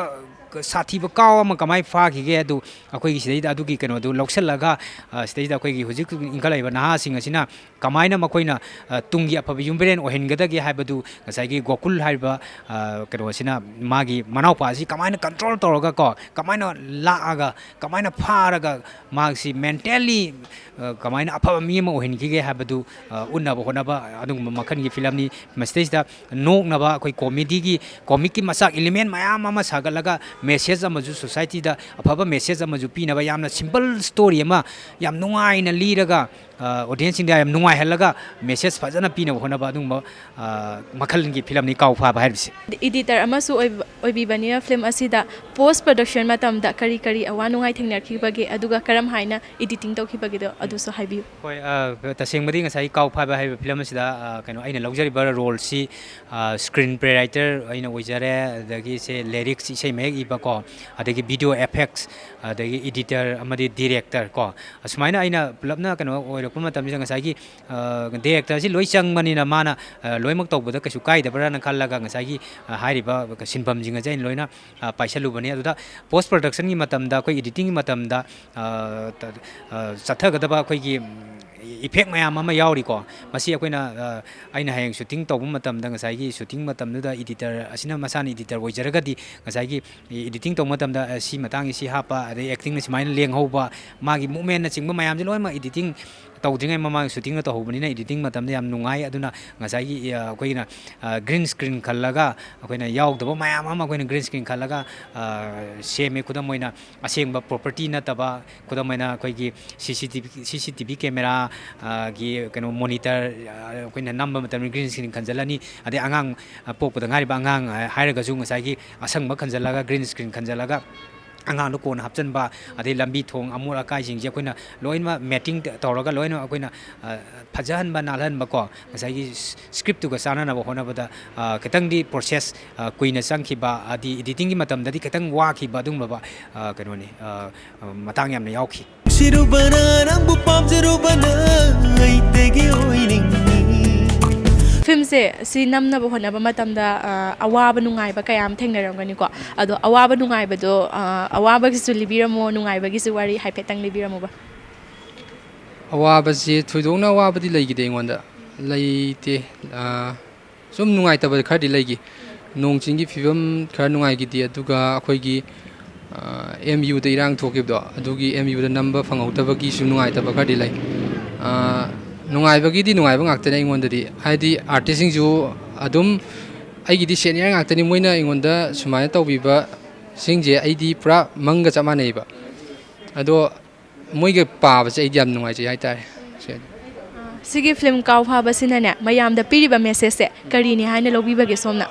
ꯁꯥꯊꯤꯕ ꯀꯥꯎ ꯑꯃ ꯀꯃꯥꯏꯅ ꯐꯥꯈꯤꯒꯦ ꯑꯗꯨ ꯑꯩꯈꯣꯏꯒꯤ ꯁꯤꯗꯩꯗ ꯑꯗꯨꯒꯤ ꯀꯩꯅꯣꯗꯨ ꯂꯧꯁꯤꯜꯂꯒ, ꯑ, ꯁꯤꯗꯩꯗ ꯑꯩꯈꯣꯏꯒꯤ ꯍꯧꯖꯤꯛ ꯏꯟꯈꯠꯂꯛꯏꯕ ꯅꯍꯥꯁꯤꯡ ꯑꯁꯤꯅ ꯀꯃꯥꯏꯅ ꯃꯈꯣꯏꯅ, ꯑ, ꯇꯨꯡꯒꯤ ꯑꯐꯕ ꯌꯨꯝꯕꯤꯔꯦꯟ ꯑꯣꯏꯍꯟꯒꯗꯒꯦ ꯍꯥꯏꯕꯗꯨ ꯉꯁꯥꯏꯒꯤ ꯒꯣꯀꯨꯜ ꯍꯥꯏꯔꯤꯕ, ꯑ, ꯀꯩꯅꯣꯁꯤꯅ ꯃꯥꯒꯤ ꯃꯅꯥꯎꯄꯥ ꯑꯁꯤ ꯀꯃꯥꯏꯅ control ꯇꯧꯔꯒ ꯀꯣ, ꯀꯃꯥꯏꯅ ꯂꯥꯛꯑꯒ, ꯀꯃꯥꯏꯅ ꯐꯥꯔꯒ ꯃꯍꯥꯛꯁꯤ mentally, ꯑ, ꯀꯃꯥꯏꯅ ꯑꯐꯕ ꯃꯤ ꯑꯃ ꯑꯣꯏꯍꯟꯈꯤꯒꯦ ꯍꯥꯏꯕꯗꯨ, ꯑ, ꯎꯠꯅꯕ ꯍꯣꯠꯅꯕ ꯑꯗꯨꯒꯨꯝꯕ ꯃꯈꯜꯒꯤ ꯐꯤꯂꯝꯅꯤ꯫ ꯃꯁꯤꯗꯩꯁꯤꯗ ꯅꯣꯛꯅꯕ ꯑꯩꯈꯣꯏ comedy ꯒꯤ, comic ꯀꯤ ꯃꯆꯥꯛ element ꯃꯌꯥꯝ ꯑꯃ ꯁꯥꯒꯠꯂꯒ message ꯑꯃꯁꯨ society ꯗ ꯑꯐꯕ message ꯑꯃꯁꯨ ꯄꯤꯅꯕ ꯌꯥꯝꯅ simple story ꯑꯃ ꯌꯥꯝ ꯅꯨꯡꯉꯥꯏꯅ ꯂꯤꯔꯒ, ꯑ, audience ꯁꯤꯡꯗ ꯌꯥꯝ ꯅꯨꯡꯉꯥꯏꯍꯜꯂꯒ message ꯐꯖꯅ ꯄꯤꯅꯕ ꯍꯣꯠꯅꯕ ꯑꯗꯨꯒꯨꯝꯕ, ꯑ, ꯃꯈꯜꯒꯤ ꯐꯤꯂꯝꯅꯤ ꯀꯥꯎ ꯐꯥꯕ ꯍꯥꯏꯔꯤꯕꯁꯤ꯫ Editor ꯑꯃꯁꯨ ꯑꯣꯏꯕ-, ꯑꯣꯏꯕꯤꯕꯅꯤꯅ film ꯑꯁꯤꯗ post production ꯃꯇꯝꯗ ꯀꯔꯤ ꯀꯔꯤ ꯑꯋꯥ ꯅꯨꯡꯉꯥꯏ ꯊꯦꯡꯅꯈꯤꯕꯒꯦ, ꯑꯗꯨꯒ ꯀꯔꯝ ꯍꯥꯏꯅ editing ꯇꯧꯈꯤꯕꯒꯦꯗꯣ ꯑꯗꯨꯁꯨ ꯍꯥꯏꯕꯤꯌꯨ꯫ ꯍꯣꯏ, ꯑ, ꯇꯁꯦꯡꯕꯗꯤ ꯉꯁꯥꯏ ꯀꯥꯎ ꯐꯥꯕ ꯍꯥꯏꯔꯤꯕ ꯐꯤꯂꯝ ꯑꯁꯤꯗ, ꯑ, ꯀꯩꯅꯣ, ꯑꯩꯅ ꯂꯧꯖꯔꯤꯕ role ꯁꯤ, ꯑ, screenplay writer ꯑꯩꯅ ꯑꯣꯏꯖꯔꯦ, ꯑꯗꯒꯤ ꯁꯦ lyrics, ꯏꯁꯩ ꯃꯌꯦꯛ ꯏꯕ ꯀꯣ, ꯑꯗꯒꯤ video effects, ꯑꯗꯒꯤ editor ꯑꯃꯗꯤ director ꯀꯣ, ꯑꯁꯨꯃꯥꯏꯅ ꯑꯩꯅ ꯄꯨꯂꯞꯅ ꯀꯩꯅꯣ ꯑꯣꯏꯔꯛꯄ ꯃꯇꯝꯁꯤꯗ ꯉꯁꯥꯏꯒꯤ, ꯑ, director ꯁꯤ ꯂꯣꯏ ꯆꯪꯕꯅꯤꯅ ꯃꯥꯅ, ꯑ, ꯂꯣꯏꯅꯃꯛ ꯇꯧꯕꯗ ꯀꯩꯁꯨ ꯀꯥꯏꯗꯕ꯭ꯔꯥꯅ ꯈꯜꯂꯒ ꯉꯁꯥꯏꯒꯤ, ꯑ, ꯍꯥꯏꯔꯤꯕ ꯁꯤꯟꯐꯝꯁꯤꯡ ꯑꯁꯦ ꯑꯩꯅ ꯂꯣꯏꯅ, ꯑ, ꯄꯥꯏꯁꯜꯂꯨꯕꯅꯤ꯫ ꯑꯗꯨꯗ post production ꯒꯤ ꯃꯇꯝꯗ, ꯑꯩꯈꯣꯏ editing ꯒꯤ ꯃꯇꯝꯗ, ꯑ, ꯇ-, ꯑ, ꯆꯠꯊꯒꯗꯕ ꯑꯩꯈꯣꯏꯒꯤ, ꯎꯝ, effect ꯃꯌꯥꯝ ꯑꯃ ꯌꯥꯎꯔꯤꯀꯣ꯫ ꯃꯁꯤ ꯑꯩꯈꯣꯏꯅ, ꯑ, ꯑꯩꯅ ꯍꯌꯦꯡ shooting ꯇꯧꯕ ꯃꯇꯝꯗ ꯉꯁꯥꯏꯒꯤ shooting ꯃꯇꯝꯗꯨꯗ editor ꯑꯁꯤꯅ ꯃꯁꯥꯅ editor ꯑꯣꯏꯖꯔꯒꯗꯤ ꯉꯁꯥꯏꯒꯤ editing ꯇꯧꯕ ꯃꯇꯝꯗ, ꯑ, ꯁꯤ ꯃꯇꯥꯡꯒꯤ ꯁꯤ ꯍꯥꯞꯄ, ꯑꯗꯩ acting ꯅ ꯁꯨꯃꯥꯏꯅ ꯂꯦꯡꯍꯧꯕ, ꯃꯥꯒꯤ movement ꯅꯆꯤꯡꯕ ꯃꯌꯥꯝꯁꯦ ꯂꯣꯏꯅꯃꯛ editing ꯇꯧꯗ꯭ꯔꯤꯉꯩ ꯃꯃꯥꯡ shooting ꯅ ꯇꯧꯍꯧꯕꯅꯤꯅ editing ꯃꯇꯝꯗ ꯌꯥꯝ ꯅꯨꯡꯉꯥꯏ꯫ ꯑꯗꯨꯅ ꯉꯁꯥꯏꯒꯤ, ꯑ, ꯑꯩꯈꯣꯏꯅ, ꯑ, green screen ꯈꯜꯂꯒ ꯑꯩꯈꯣꯏꯅ ꯌꯥꯎꯗꯕ ꯃꯌꯥꯝ ꯑꯃ ꯑꯩꯈꯣꯏꯅ green screen ꯈꯜꯂꯒ, ꯑ, ꯁꯦꯝꯃꯦ꯫ ꯈꯨꯗꯝ ꯑꯣꯏꯅ ꯑꯁꯦꯡꯕ property ꯅꯠꯇꯕ, ꯈꯨꯗꯝ ꯑꯣꯏꯅ ꯑꯩꯈꯣꯏꯒꯤ CCTV, CCTV camera, ꯑ, ꯒꯤ ꯀꯩꯅꯣ monitor, ꯑ, ꯑꯩꯈꯣꯏꯅ ꯅꯝꯕ ꯃꯇꯝꯗ green screen ꯈꯟꯖꯜꯂꯅꯤ꯫ ꯑꯗꯩ ꯑꯉꯥꯡ, ꯑ, ꯄꯣꯛꯄꯗ ꯉꯥꯏꯔꯤꯕ ꯑꯉꯥꯡ ꯍꯥꯏ-, ꯍꯥꯏꯔꯒꯁꯨ ꯉꯁꯥꯏꯒꯤ ꯑꯁꯪꯕ ꯈꯟꯖꯜꯂꯒ, green screen ꯈꯟꯖꯜꯂꯒ ꯑꯉꯥꯡꯗꯣ ꯀꯣꯟꯅ ꯍꯥꯞꯆꯤꯟꯕ, ꯑꯗꯩ ꯂꯝꯕꯤ ꯊꯣꯡ ꯑꯃꯣꯠ ꯑꯀꯥꯏꯁꯤꯡꯁꯦ ꯑꯩꯈꯣꯏꯅ ꯂꯣꯏꯅꯃꯛ ꯃꯦꯇꯤꯡ ꯇꯧꯔꯒ ꯂꯣꯏꯅꯃꯛ ꯑꯩꯈꯣꯏꯅ, ꯑ, ꯐꯖꯍꯟꯕ, ꯅꯥꯜꯍꯟꯕꯀꯣ, ꯉꯁꯥꯏꯒꯤ ꯁ꯭ꯀ꯭ꯔꯤꯞꯇꯨꯒ ꯆꯥꯟꯅꯅꯕ ꯍꯣꯠꯅꯕꯗ, ꯑ, ꯈꯤꯇꯪꯗꯤ ꯄ꯭ꯔꯣꯁꯦꯁ, ꯑ, ꯀꯨꯏꯅ ꯆꯪꯈꯤꯕ, ꯑꯗꯤ ꯏꯗꯤꯇꯤꯡꯒꯤ ꯃꯇꯝꯗꯗꯤ ꯈꯤꯇꯪ ꯋꯥꯈꯤꯕ ꯑꯗꯨꯒꯨꯝꯂꯕ, ꯑ, ꯀꯩꯅꯣꯅꯤ, ꯑ, ꯑ, ꯃꯇꯥꯡ ꯌꯥꯝꯅ ꯌꯥꯎꯈꯤ꯫ ꯅꯨꯡꯁꯤꯔꯨꯕꯅ ꯅꯪꯕꯨ ꯄꯥꯝꯖꯔꯨꯕꯅ ꯑꯩꯇꯒꯤ ꯑꯣꯏꯅꯤꯡꯏ꯫ ꯐꯤꯂꯝꯁꯦ ꯁꯤ ꯅꯝꯅꯕ ꯍꯣꯠꯅꯕ ꯃꯇꯝꯗ, ꯑ, ꯑꯋꯥꯕ ꯅꯨꯡꯉꯥꯏꯕ ꯀꯌꯥ ꯑꯃ ꯊꯦꯡꯅꯔꯝꯒꯅꯤꯀꯣ꯫ ꯑꯗꯣ ꯑꯋꯥꯕ ꯅꯨꯡꯉꯥꯏꯕꯗꯣ, ꯑ, ꯑꯋꯥꯕꯒꯤꯁꯨ ꯂꯤꯕꯤꯔꯝꯃꯣ, ꯅꯨꯡꯉꯥꯏꯕꯒꯤꯁꯨ ꯋꯥꯔꯤ ꯍꯥꯏꯐꯦꯠꯇꯪ ꯂꯤꯕꯤꯔꯝꯃꯣꯕ꯫ ꯑꯋꯥꯕꯁꯤ ꯊꯣꯏꯗꯣꯛꯅ ꯑꯋꯥꯕꯗꯤ ꯂꯩꯈꯤꯗꯦ ꯑꯩꯉꯣꯟꯗ꯫ ꯂꯩꯇꯦ꯫ ꯑ, ꯁꯨꯝ ꯅꯨꯡꯉꯥꯏꯇꯕ ꯈꯔꯗꯤ ꯂꯩꯈꯤ꯫ ꯅꯣꯡ ꯆꯤꯡꯒꯤ ꯐꯤꯕꯝ ꯈꯔ ꯅꯨꯡꯉꯥꯏꯈꯤꯗꯦ, ꯑꯗꯨꯒ ꯑꯩꯈꯣꯏꯒꯤ, ꯑ, ꯑꯦꯝ ꯌꯨꯗ ꯏꯔꯥꯡ ꯊꯣꯛꯈꯤꯕꯗꯣ, ꯑꯗꯨꯒꯤ ꯑꯦꯝ ꯌꯨꯗ ꯅꯝꯕ ꯐꯪꯍꯧꯗꯕꯒꯤꯁꯨ ꯅꯨꯡꯉꯥꯏꯇꯕ ꯈꯔꯗꯤ ꯂꯩ꯫ ꯑ, ꯅꯨꯡꯉꯥꯏꯕꯒꯤꯗꯤ ꯅꯨꯡꯉꯥꯏꯕ ꯉꯥꯛꯇꯅꯦ ꯑꯩꯉꯣꯟꯗꯗꯤ, ꯍꯥꯏꯗꯤ ꯑꯥꯔꯇꯤꯁꯁꯤꯡꯁꯨ ꯑꯗꯨꯝ ꯑꯩꯒꯤꯗꯤ ꯁꯦꯅꯤꯌꯔ ꯉꯥꯛꯇꯅꯤ, ꯃꯣꯏꯅ ꯑꯩꯉꯣꯟꯗ ꯁꯨꯃꯥꯏꯅ ꯇꯧꯕꯤꯕꯁꯤꯡꯁꯦ ꯑꯩꯗꯤ ꯄꯨꯔꯥ ꯃꯪꯒ ꯆꯞ ꯃꯥꯟꯅꯩꯕ꯫ ꯑꯗꯣ ꯃꯣꯏꯒ ꯄꯥꯕꯁꯦ ꯑꯩꯗꯤ ꯌꯥꯝ ꯅꯨꯡꯉꯥꯏꯖꯩ ꯍꯥꯏꯇꯥꯔꯦ꯫ ꯁꯤ ꯁꯤꯒꯤ ꯐꯤꯂꯝ ꯀꯥꯎ ꯐꯥꯕꯁꯤꯅꯅꯦ, ꯃꯌꯥꯝꯗ ꯄꯤꯔꯤꯕ ꯃꯦꯁꯦꯖꯁꯦ ꯀꯔꯤꯅꯤ ꯍꯥꯏꯅ ꯂꯧꯕꯤꯕꯒꯦ ꯁꯣꯝꯅ?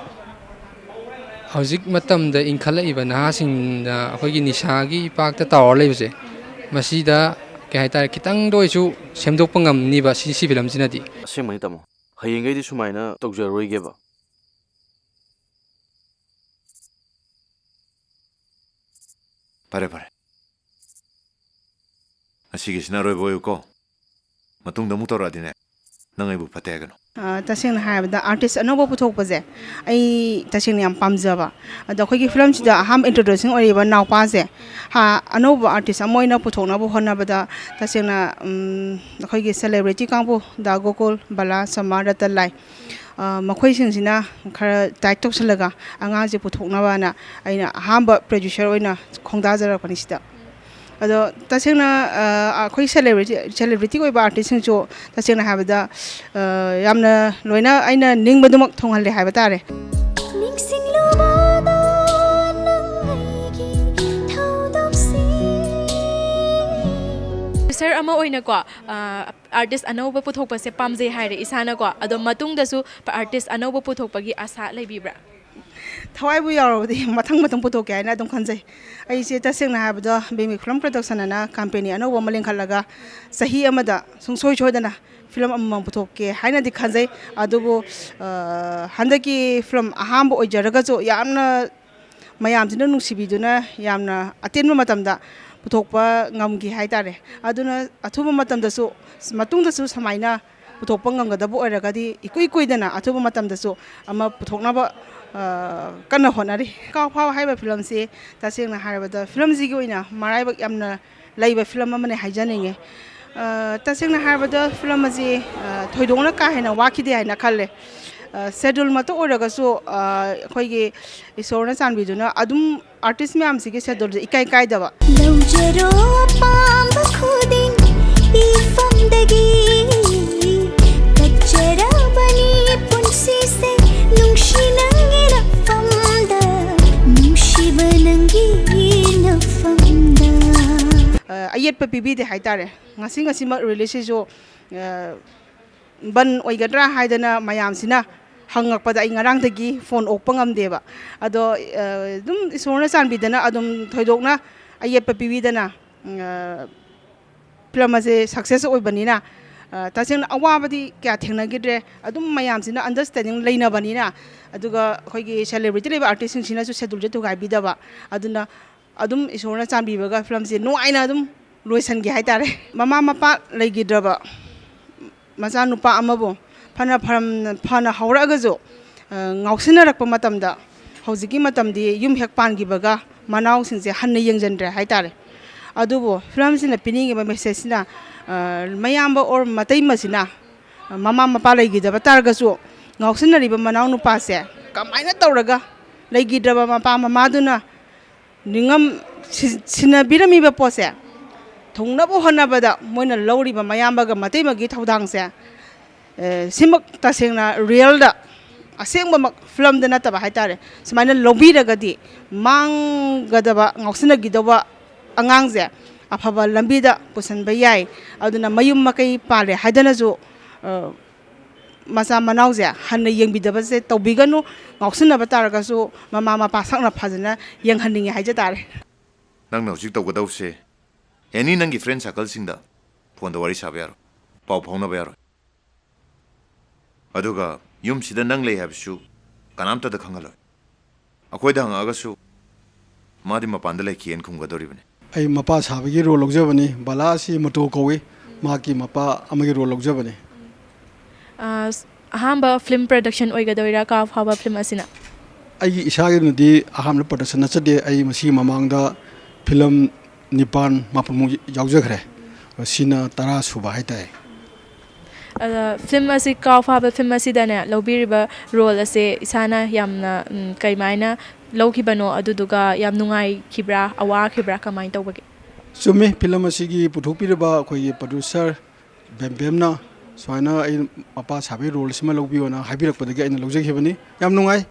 ꯍꯧꯖꯤꯛ ꯃꯇꯝꯗ ꯏꯟꯈꯠꯂꯛꯏꯕ ꯅꯍꯥꯁꯤꯡꯅ ꯑꯩꯈꯣꯏꯒꯤ ꯅꯤꯁꯥꯒꯤ ꯏꯄꯥꯛꯇ ꯇꯥꯎꯔ ꯂꯩꯕꯁꯦ, ꯃꯁꯤꯗ ꯀꯩ ꯍꯥꯏꯇꯥꯔꯦ, ꯈꯤꯇꯪꯗ ꯑꯣꯏꯁꯨ ꯁꯦꯝꯗꯣꯛꯄ ꯉꯝꯅꯤꯕ ꯁꯤ, ꯁꯤ ꯐꯤꯂꯝꯁꯤꯅꯗꯤ꯫ ꯑꯁꯦꯡꯕꯅꯤ ꯇꯥꯃꯣ, ꯍꯌꯦꯡꯈꯩꯗꯤ ꯁꯨꯃꯥꯏꯅ ꯇꯧꯖꯔꯔꯣꯏꯒꯦꯕ꯫ ꯐꯔꯦ, ꯐꯔꯦ꯫ ꯉꯁꯤꯒꯤꯁꯤꯅ ꯑꯔꯣꯏꯕ ꯑꯣꯏꯌꯨꯀꯣ꯫ ꯃꯇꯨꯡꯗ ꯑꯃꯨꯛ ꯇꯧꯔꯛꯑꯗꯤꯅꯦ, ꯅꯪ ꯑꯩꯕꯨ ꯐꯠꯇꯦ ꯍꯥꯏꯒꯅꯨ꯫ ꯑ, ꯇꯁꯦꯡꯅ ꯍꯥꯏꯔꯕꯗ, ꯑꯥꯔꯇꯤꯁ ꯑꯅꯧꯕ ꯄꯨꯊꯣꯛꯄꯁꯦ ꯑꯩ ꯇꯁꯦꯡꯅ ꯌꯥꯝ ꯄꯥꯝꯖꯕ꯫ ꯑꯗꯣ ꯑꯩꯈꯣꯏꯒꯤ ꯐꯤꯂꯝꯁꯤꯗ ꯑꯍꯥꯟꯕ ꯏꯟꯇ꯭ꯔꯣꯗ꯭ꯌꯨꯁꯤꯡ ꯑꯣꯏꯔꯤꯕ ꯅꯥꯎꯄꯥꯁꯦ, ꯍꯥ, ꯑꯅꯧꯕ ꯑꯥꯔꯇꯤꯁ ꯑꯃ ꯑꯣꯏꯅ ꯄꯨꯊꯣꯛꯅꯕ ꯍꯣꯠꯅꯕꯗ ꯇꯁꯦꯡꯅ, ꯎꯝ, ꯑꯩꯈꯣꯏꯒꯤ ꯁꯦꯂꯦꯕ꯭ꯔꯤꯇꯤ ꯀꯥꯡꯕꯨ, ꯗꯥ ꯒꯣꯀꯨꯜ, ꯕꯂꯥ, ꯁꯣꯃꯥ, ꯔꯇꯟꯂꯥꯜ, ꯑ, ꯃꯈꯣꯏꯁꯤꯡꯁꯤꯅ ꯈꯔ ꯇꯥꯏꯠ ꯇꯧꯁꯤꯜꯂꯒ ꯑꯉꯥꯡꯁꯦ ꯄꯨꯊꯣꯛꯅꯕꯅ ꯑꯩꯅ ꯑꯍꯥꯟꯕ ꯄ꯭ꯔꯗ꯭ꯌꯨꯁꯔ ꯑꯣꯏꯅ ꯈꯣꯡꯗꯥꯖꯔꯛꯄꯅꯤ ꯁꯤꯗ꯫ ꯑꯗꯣ ꯇꯁꯦꯡꯅ, ꯑ, ꯑꯩꯈꯣꯏ ꯁꯦꯂꯦꯕ꯭ꯔꯤꯇꯤ, ꯁꯦꯂꯦꯕ꯭ꯔꯤꯇꯤ ꯑꯣꯏꯕ ꯑꯥꯔꯇꯤꯁꯁꯤꯡꯁꯨ ꯇꯁꯦꯡꯅ ꯍꯥꯏꯕꯗ, ꯑ, ꯌꯥꯝꯅ ꯂꯣꯏꯅ ꯑꯩꯅ ꯅꯤꯡꯕꯗꯨꯃꯛ ꯊꯨꯡꯍꯜꯂꯦ ꯍꯥꯏꯕ ꯇꯥꯔꯦ꯫ ꯅꯤꯡꯁꯤꯡꯂꯨꯕꯗ ꯅꯪ ꯑꯩꯒꯤ ꯊꯧꯗꯣꯛꯁꯤ꯫ ꯄ꯭ꯔꯗ꯭ꯌꯨꯁꯔ ꯑꯃ ꯑꯣꯏꯅꯀꯣ, ꯑ, ꯑꯥꯔꯇꯤꯁ ꯑꯅꯧꯕ ꯄꯨꯊꯣꯛꯄꯁꯦ ꯄꯥꯝꯖꯩ ꯍꯥꯏꯔꯦ ꯏꯁꯥꯅꯀꯣ꯫ ꯑꯗꯣ ꯃꯇꯨꯡꯗꯁꯨ ꯑꯥꯔꯇꯤꯁ ꯑꯅꯧꯕ ꯄꯨꯊꯣꯛꯄꯒꯤ ꯑꯥꯁꯥ ꯂꯩꯕꯤꯕ꯭ꯔꯥ? ꯊꯋꯥꯏꯕꯨ ꯌꯥꯎꯔꯕꯗꯤ ꯃꯊꯪ ꯃꯊꯪ ꯄꯨꯊꯣꯛꯀꯦ ꯍꯥꯏꯅ ꯑꯗꯨꯝ ꯈꯟꯖꯩ꯫ ꯑꯩꯁꯦ ꯇꯁꯦꯡꯅ ꯍꯥꯏꯔꯕꯗ ꯕꯦꯃꯤ ꯐꯤꯂꯝ ꯄ꯭ꯔꯗꯛꯁꯟ ꯑꯅ ꯀꯝꯄꯦꯅꯤ ꯑꯅꯧꯕ ꯑꯃ ꯂꯤꯡꯈꯠꯂꯒ ꯆꯍꯤ ꯑꯃꯗ ꯁꯨꯡꯁꯣꯏ ꯁꯣꯏꯗꯅ ꯐꯤꯂꯝ ꯑꯃꯃꯝ ꯄꯨꯊꯣꯛꯀꯦ ꯍꯥꯏꯅꯗꯤ ꯈꯟꯖꯩ꯫ ꯑꯗꯨꯕꯨ ꯍꯟꯗꯛꯀꯤ ꯐꯤꯂꯝ ꯑꯍꯥꯟꯕ ꯑꯣꯏꯖꯔꯒꯁꯨ ꯌꯥꯝꯅ ꯃꯌꯥꯝꯁꯤꯅ ꯅꯨꯡꯁꯤꯕꯤꯗꯨꯅ ꯌꯥꯝꯅ ꯑꯇꯦꯟꯕ ꯃꯇꯝꯗ ꯄꯨꯊꯣꯛꯄ ꯉꯝꯈꯤ ꯍꯥꯏꯇꯥꯔꯦ꯫ ꯑꯗꯨꯅ ꯑꯊꯨꯕ ꯃꯇꯝꯗꯁꯨ, ꯃꯇꯨꯡꯗꯁꯨ ꯁꯨꯃꯥꯏꯅ ꯄꯨꯊꯣꯛꯄ ꯉꯝꯒꯗꯕ ꯑꯣꯏꯔꯒꯗꯤ ꯏꯀꯨꯏ ꯀꯨꯏꯗꯅ ꯑꯊꯨꯕ ꯃꯇꯝꯗꯁꯨ ꯑꯃ ꯄꯨꯊꯣꯛꯅꯕ ꯀꯟꯅ ꯍꯣꯠꯅꯔꯤ꯫ ꯀꯥꯎ ꯐꯥꯎ ꯍꯥꯏꯕ ꯐꯤꯂꯝꯁꯤ ꯇꯁꯦꯡꯅ ꯍꯥꯏꯔꯕꯗ ꯐꯤꯂꯝꯁꯤꯒꯤ ꯑꯣꯏꯅ ꯃꯔꯥꯏꯕꯛ ꯌꯥꯝꯅ ꯂꯩꯕ ꯐꯤꯂꯝ ꯑꯃꯅꯤ ꯍꯥꯏꯖꯅꯤꯡꯉꯤ꯫ ꯇꯁꯦꯡꯅ ꯍꯥꯏꯔꯕꯗ ꯐꯤꯂꯝ ꯑꯁꯤ ꯊꯣꯏꯗꯣꯛꯅ ꯀꯥ ꯍꯦꯟꯅ ꯋꯥꯈꯤꯗꯦ ꯍꯥꯏꯅ ꯈꯜꯂꯦ꯫ ꯁꯦꯗꯨꯜꯃꯛꯇ ꯑꯣꯏꯔꯒꯁꯨ ꯑꯩꯈꯣꯏꯒꯤ ꯏꯁꯣꯔꯅ ꯆꯥꯟꯕꯤꯗꯨꯅ ꯑꯗꯨꯝ ꯑꯥꯔꯇꯤꯁ ꯃꯌꯥꯝꯁꯤꯒꯤ ꯁꯦꯗꯨꯜꯁꯦ ꯏꯀꯥꯏ ꯀꯥꯏꯗꯕ꯫ ꯂꯧꯖꯔꯣ ꯑꯄꯥꯝꯕ ꯈꯨꯗꯤꯡ ꯏꯐꯝꯗꯒꯤ ꯀꯠꯆꯔꯕꯅꯤ ꯄꯨꯟꯁꯤꯁꯦ ꯅꯨꯡꯁꯤ ꯅꯪꯒꯤ ꯅꯐꯝꯗ ꯅꯨꯡꯁꯤꯕ ꯅꯪꯒꯤ ꯅꯐꯝꯗ꯫ ꯑ, ꯑꯌꯦꯠꯄ ꯄꯤꯕꯤꯗꯦ ꯍꯥꯏꯇꯥꯔꯦ꯫ ꯉꯁꯤ ꯉꯁꯤꯃꯛ ꯔꯤꯂꯤꯁꯁꯤꯁꯨ, ꯑ, ꯕꯟ ꯑꯣꯏꯒꯗ꯭ꯔꯥ ꯍꯥꯏꯗꯅ ꯃꯌꯥꯝꯁꯤꯅ ꯍꯪꯉꯛꯄꯗ ꯑꯩ ꯉꯔꯥꯡꯗꯒꯤ ꯐꯣꯟ ꯑꯣꯛꯄ ꯉꯝꯗꯦꯕ꯫ ꯑꯗꯣ ꯑꯗꯨꯝ ꯏꯁꯣꯔꯅ ꯆꯥꯟꯕꯤꯗꯅ ꯑꯗꯨꯝ ꯊꯣꯏꯗꯣꯛꯅ ꯑꯌꯦꯠꯄ ꯄꯤꯕꯤꯗꯅ ꯐꯤꯂꯝ ꯑꯁꯦ ꯁꯛꯁꯦꯁ ꯑꯣꯏꯕꯅꯤꯅ, ꯇꯁꯦꯡꯅ ꯑꯋꯥꯕꯗꯤ ꯀꯌꯥ ꯊꯦꯡꯅꯈꯤꯗ꯭ꯔꯦ꯫ ꯑꯗꯨꯝ ꯃꯌꯥꯝꯁꯤꯅ ꯑꯟꯗꯔꯁ꯭ꯇꯦꯟꯗꯤꯡ ꯂꯩꯅꯕꯅꯤꯅ, ꯑꯗꯨꯒ ꯑꯩꯈꯣꯏꯒꯤ ꯁꯦꯂꯦꯕ꯭ꯔꯤꯇꯤ ꯂꯩꯕ ꯑꯥꯔꯇꯤꯁꯁꯤꯡꯁꯤꯅꯁꯨ ꯁꯦꯗꯨꯜꯁꯦ ꯊꯨꯒꯥꯏꯕꯤꯗꯕ꯫ ꯑꯗꯨꯅ ꯑꯗꯨꯝ ꯏꯁꯣꯔꯅ ꯆꯥꯟꯕꯤꯕꯒ ꯐꯤꯂꯝꯁꯦ ꯅꯨꯡꯉꯥꯏꯅ ꯑꯗꯨꯝ ꯂꯣꯏꯁꯤꯟꯒꯦ ꯍꯥꯏꯇꯥꯔꯦ꯫ ꯃꯃꯥ ꯃꯄꯥ ꯂꯩꯈꯤꯗ꯭ꯔꯕ ꯃꯆꯥꯅꯨꯄꯥ ꯑꯃꯕꯨ ꯐꯅ ꯐꯔꯝ-, ꯐꯅ ꯍꯧꯔꯛꯑꯒꯁꯨ, ꯑ, ꯉꯥꯎꯁꯤꯟꯅꯔꯛꯄ ꯃꯇꯝꯗ, ꯍꯧꯖꯤꯛꯀꯤ ꯃꯇꯝꯗꯤ ꯌꯨꯝ ꯍꯦꯛ ꯄꯥꯟꯈꯤꯕꯒ ꯃꯅꯥꯎꯁꯤꯡꯁꯦ ꯍꯟꯅ ꯌꯦꯡꯁꯤꯟꯗ꯭ꯔꯦ ꯍꯥꯏꯇꯥꯔꯦ꯫ ꯑꯗꯨꯕꯨ ꯐꯤꯂꯝꯁꯤꯅ ꯄꯤꯅꯤꯡꯉꯤꯕ ꯃꯦꯁꯦꯖꯁꯤꯅ, ꯑ, ꯃꯌꯥꯝꯕ ꯑꯣꯔ ꯃꯇꯩꯃꯁꯤꯅ ꯃꯃꯥ ꯃꯄꯥ ꯂꯩꯈꯤꯗꯕ ꯇꯥꯔꯒꯁꯨ ꯉꯥꯎꯁꯤꯟꯅꯔꯤꯕ ꯃꯅꯥꯎ ꯅꯨꯄꯥꯁꯦ ꯀꯃꯥꯏꯅ ꯇꯧꯔꯒ ꯂꯩꯈꯤꯗ꯭ꯔꯕ ꯃꯄꯥ ꯃꯃꯥꯗꯨꯅ ꯅꯤꯡꯉꯝ-, ꯁꯤ-, ꯁꯤꯟꯅꯕꯤꯔꯝꯃꯤꯕ ꯄꯣꯠꯁꯦ ꯊꯨꯡꯅꯕ ꯍꯣꯠꯅꯕꯗ ꯃꯣꯏꯅ ꯂꯧꯔꯤꯕ ꯃꯌꯥꯝꯕꯒ ꯃꯇꯩꯃꯒꯤ ꯊꯧꯗꯥꯡꯁꯦ, ꯑꯦ, ꯁꯤꯃꯛ ꯇꯁꯦꯡꯅ ꯔꯤꯌꯦꯜꯗ, ꯑꯁꯦꯡꯕꯃꯛ ꯐꯤꯂꯝꯗ ꯅꯠꯇꯕ ꯍꯥꯏꯇꯥꯔꯦ, ꯁꯨꯃꯥꯏꯅ ꯂꯧꯕꯤꯔꯒꯗꯤ ꯃꯥꯡꯒꯗꯕ, ꯉꯥꯎꯁꯤꯟꯅꯈꯤꯗꯧꯕ ꯑꯉꯥꯡꯁꯦ ꯑꯐꯕ ꯂꯝꯕꯤꯗ ꯄꯨꯁꯤꯟꯕ ꯌꯥꯏ꯫ ꯑꯗꯨꯅ ꯃꯌꯨꯝ ꯃꯀꯩ ꯄꯥꯜꯂꯦ ꯍꯥꯏꯗꯅꯁꯨ, ꯑ, ꯃꯆꯥ ꯃꯅꯥꯎꯁꯦ ꯍꯟꯅ ꯌꯦꯡꯕꯤꯗꯕꯁꯦ ꯇꯧꯕꯤꯒꯅꯨ꯫ ꯉꯥꯎꯁꯤꯟꯅꯕ ꯇꯥꯔꯒꯁꯨ ꯃꯃꯥ ꯃꯄꯥ ꯁꯛꯅ ꯐꯖꯅ ꯌꯦꯡꯍꯟꯅꯤꯡꯉꯦ ꯍꯥꯏꯖ ꯇꯥꯔꯦ꯫ ꯅꯪꯅ ꯍꯧꯖꯤꯛ ꯇꯧꯒꯗꯧꯁꯦ, ꯑꯦꯅꯤ ꯅꯪꯒꯤ ꯐ꯭ꯔꯦꯟ ꯁꯥꯔꯀꯜꯁꯤꯡꯗ ꯐꯣꯟꯗ ꯋꯥꯔꯤ ꯁꯥꯕ ꯌꯥꯔꯣꯏ, ꯄꯥꯎ ꯐꯥꯎꯅꯕ ꯌꯥꯔꯣꯏ꯫ ꯑꯗꯨꯒ ꯌꯨꯝꯁꯤꯗ ꯅꯪ ꯂꯩ ꯍꯥꯏꯕꯁꯨ ꯀꯅꯥꯝꯇꯗ ꯈꯪꯍꯜꯂꯣꯏ꯫ ꯑꯩꯈꯣꯏꯗ ꯍꯪꯉꯛꯑꯒꯁꯨ ꯃꯥꯗꯤ ꯃꯄꯥꯟꯗ ꯂꯩꯈꯤꯑꯅ ꯈꯨꯝꯒꯗꯧꯔꯤꯕꯅꯤ꯫ ꯑꯩ ꯃꯄꯥ ꯁꯥꯕꯒꯤ ꯔꯣꯜ ꯂꯧꯖꯕꯅꯤ꯫ ꯕꯂꯥ ꯑꯁꯤ ꯃꯇꯣ ꯀꯧꯏ꯫ ꯃꯍꯥꯛꯀꯤ ꯃꯄꯥ ꯑꯃꯒꯤ ꯔꯣꯜ ꯂꯧꯖꯕꯅꯤ꯫ ꯑ, ꯑꯍꯥꯟꯕ ꯐꯤꯂꯝ ꯄ꯭ꯔꯗꯛꯁꯟ ꯑꯣꯏꯒꯗꯣꯏꯔꯥ ꯀꯥ ꯐꯥꯕ ꯐꯤꯂꯝ ꯑꯁꯤꯅ? ꯑꯩꯒꯤ ꯏꯁꯥꯒꯤ ꯑꯣꯏꯅꯗꯤ ꯑꯍꯥꯟꯕ ꯄ꯭ꯔꯗꯛꯁꯟ ꯅꯠꯆꯗꯦ꯫ ꯑꯩ ꯃꯁꯤꯒꯤ ꯃꯃꯥꯡꯗ ꯐꯤꯂꯝ ꯅꯤꯄꯥꯟ ꯃꯥꯄꯟꯃꯨꯛ ꯌꯥꯎꯖꯈ꯭ꯔꯦ꯫ ꯁꯤꯅ ꯇꯔꯥ ꯁꯨꯕ ꯍꯥꯏꯇꯥꯔꯦ꯫ ꯑꯗ ꯐꯤꯂꯝ ꯑꯁꯤ ꯀꯥꯎ ꯐꯥꯕ ꯐꯤꯂꯝ ꯑꯁꯤꯗꯅꯦ ꯂꯧꯕꯤꯔꯤꯕ ꯔꯣꯜ ꯑꯁꯦ ꯏꯁꯥꯅ ꯌꯥꯝꯅ, ꯎꯝ, ꯀꯩꯃꯥꯏꯅ ꯂꯧꯈꯤꯕꯅꯣ, ꯑꯗꯨꯗꯨꯒ ꯌꯥꯝ ꯅꯨꯡꯉꯥꯏꯈꯤꯕ꯭ꯔꯥ, ꯑꯋꯥꯈꯤꯕ꯭ꯔꯥ, ꯀꯃꯥꯏꯅ ꯇꯧꯕꯒꯦ? ꯆꯨꯝꯃꯤ, ꯐꯤꯂꯝ ꯑꯁꯤꯒꯤ ꯄꯨꯊꯣꯛꯄꯤꯔꯤꯕ ꯑꯩꯈꯣꯏꯒꯤ ꯄ꯭ꯔꯗ꯭ꯌꯨꯁꯔ ꯕꯦꯝꯕꯦꯝꯅ ꯁꯨꯃꯥꯏꯅ ꯑꯩ ꯃꯄꯥ ꯁꯥꯕꯒꯤ ꯔꯣꯜꯁꯤꯃ ꯂꯧꯕꯤꯌꯣꯅ ꯍꯥꯏꯕꯤꯔꯛꯄꯗꯒꯤ ꯑꯩꯅ ꯂꯧꯖꯈꯤꯕꯅꯤ꯫ ꯌꯥꯝ ꯅꯨꯡꯉꯥꯏ꯫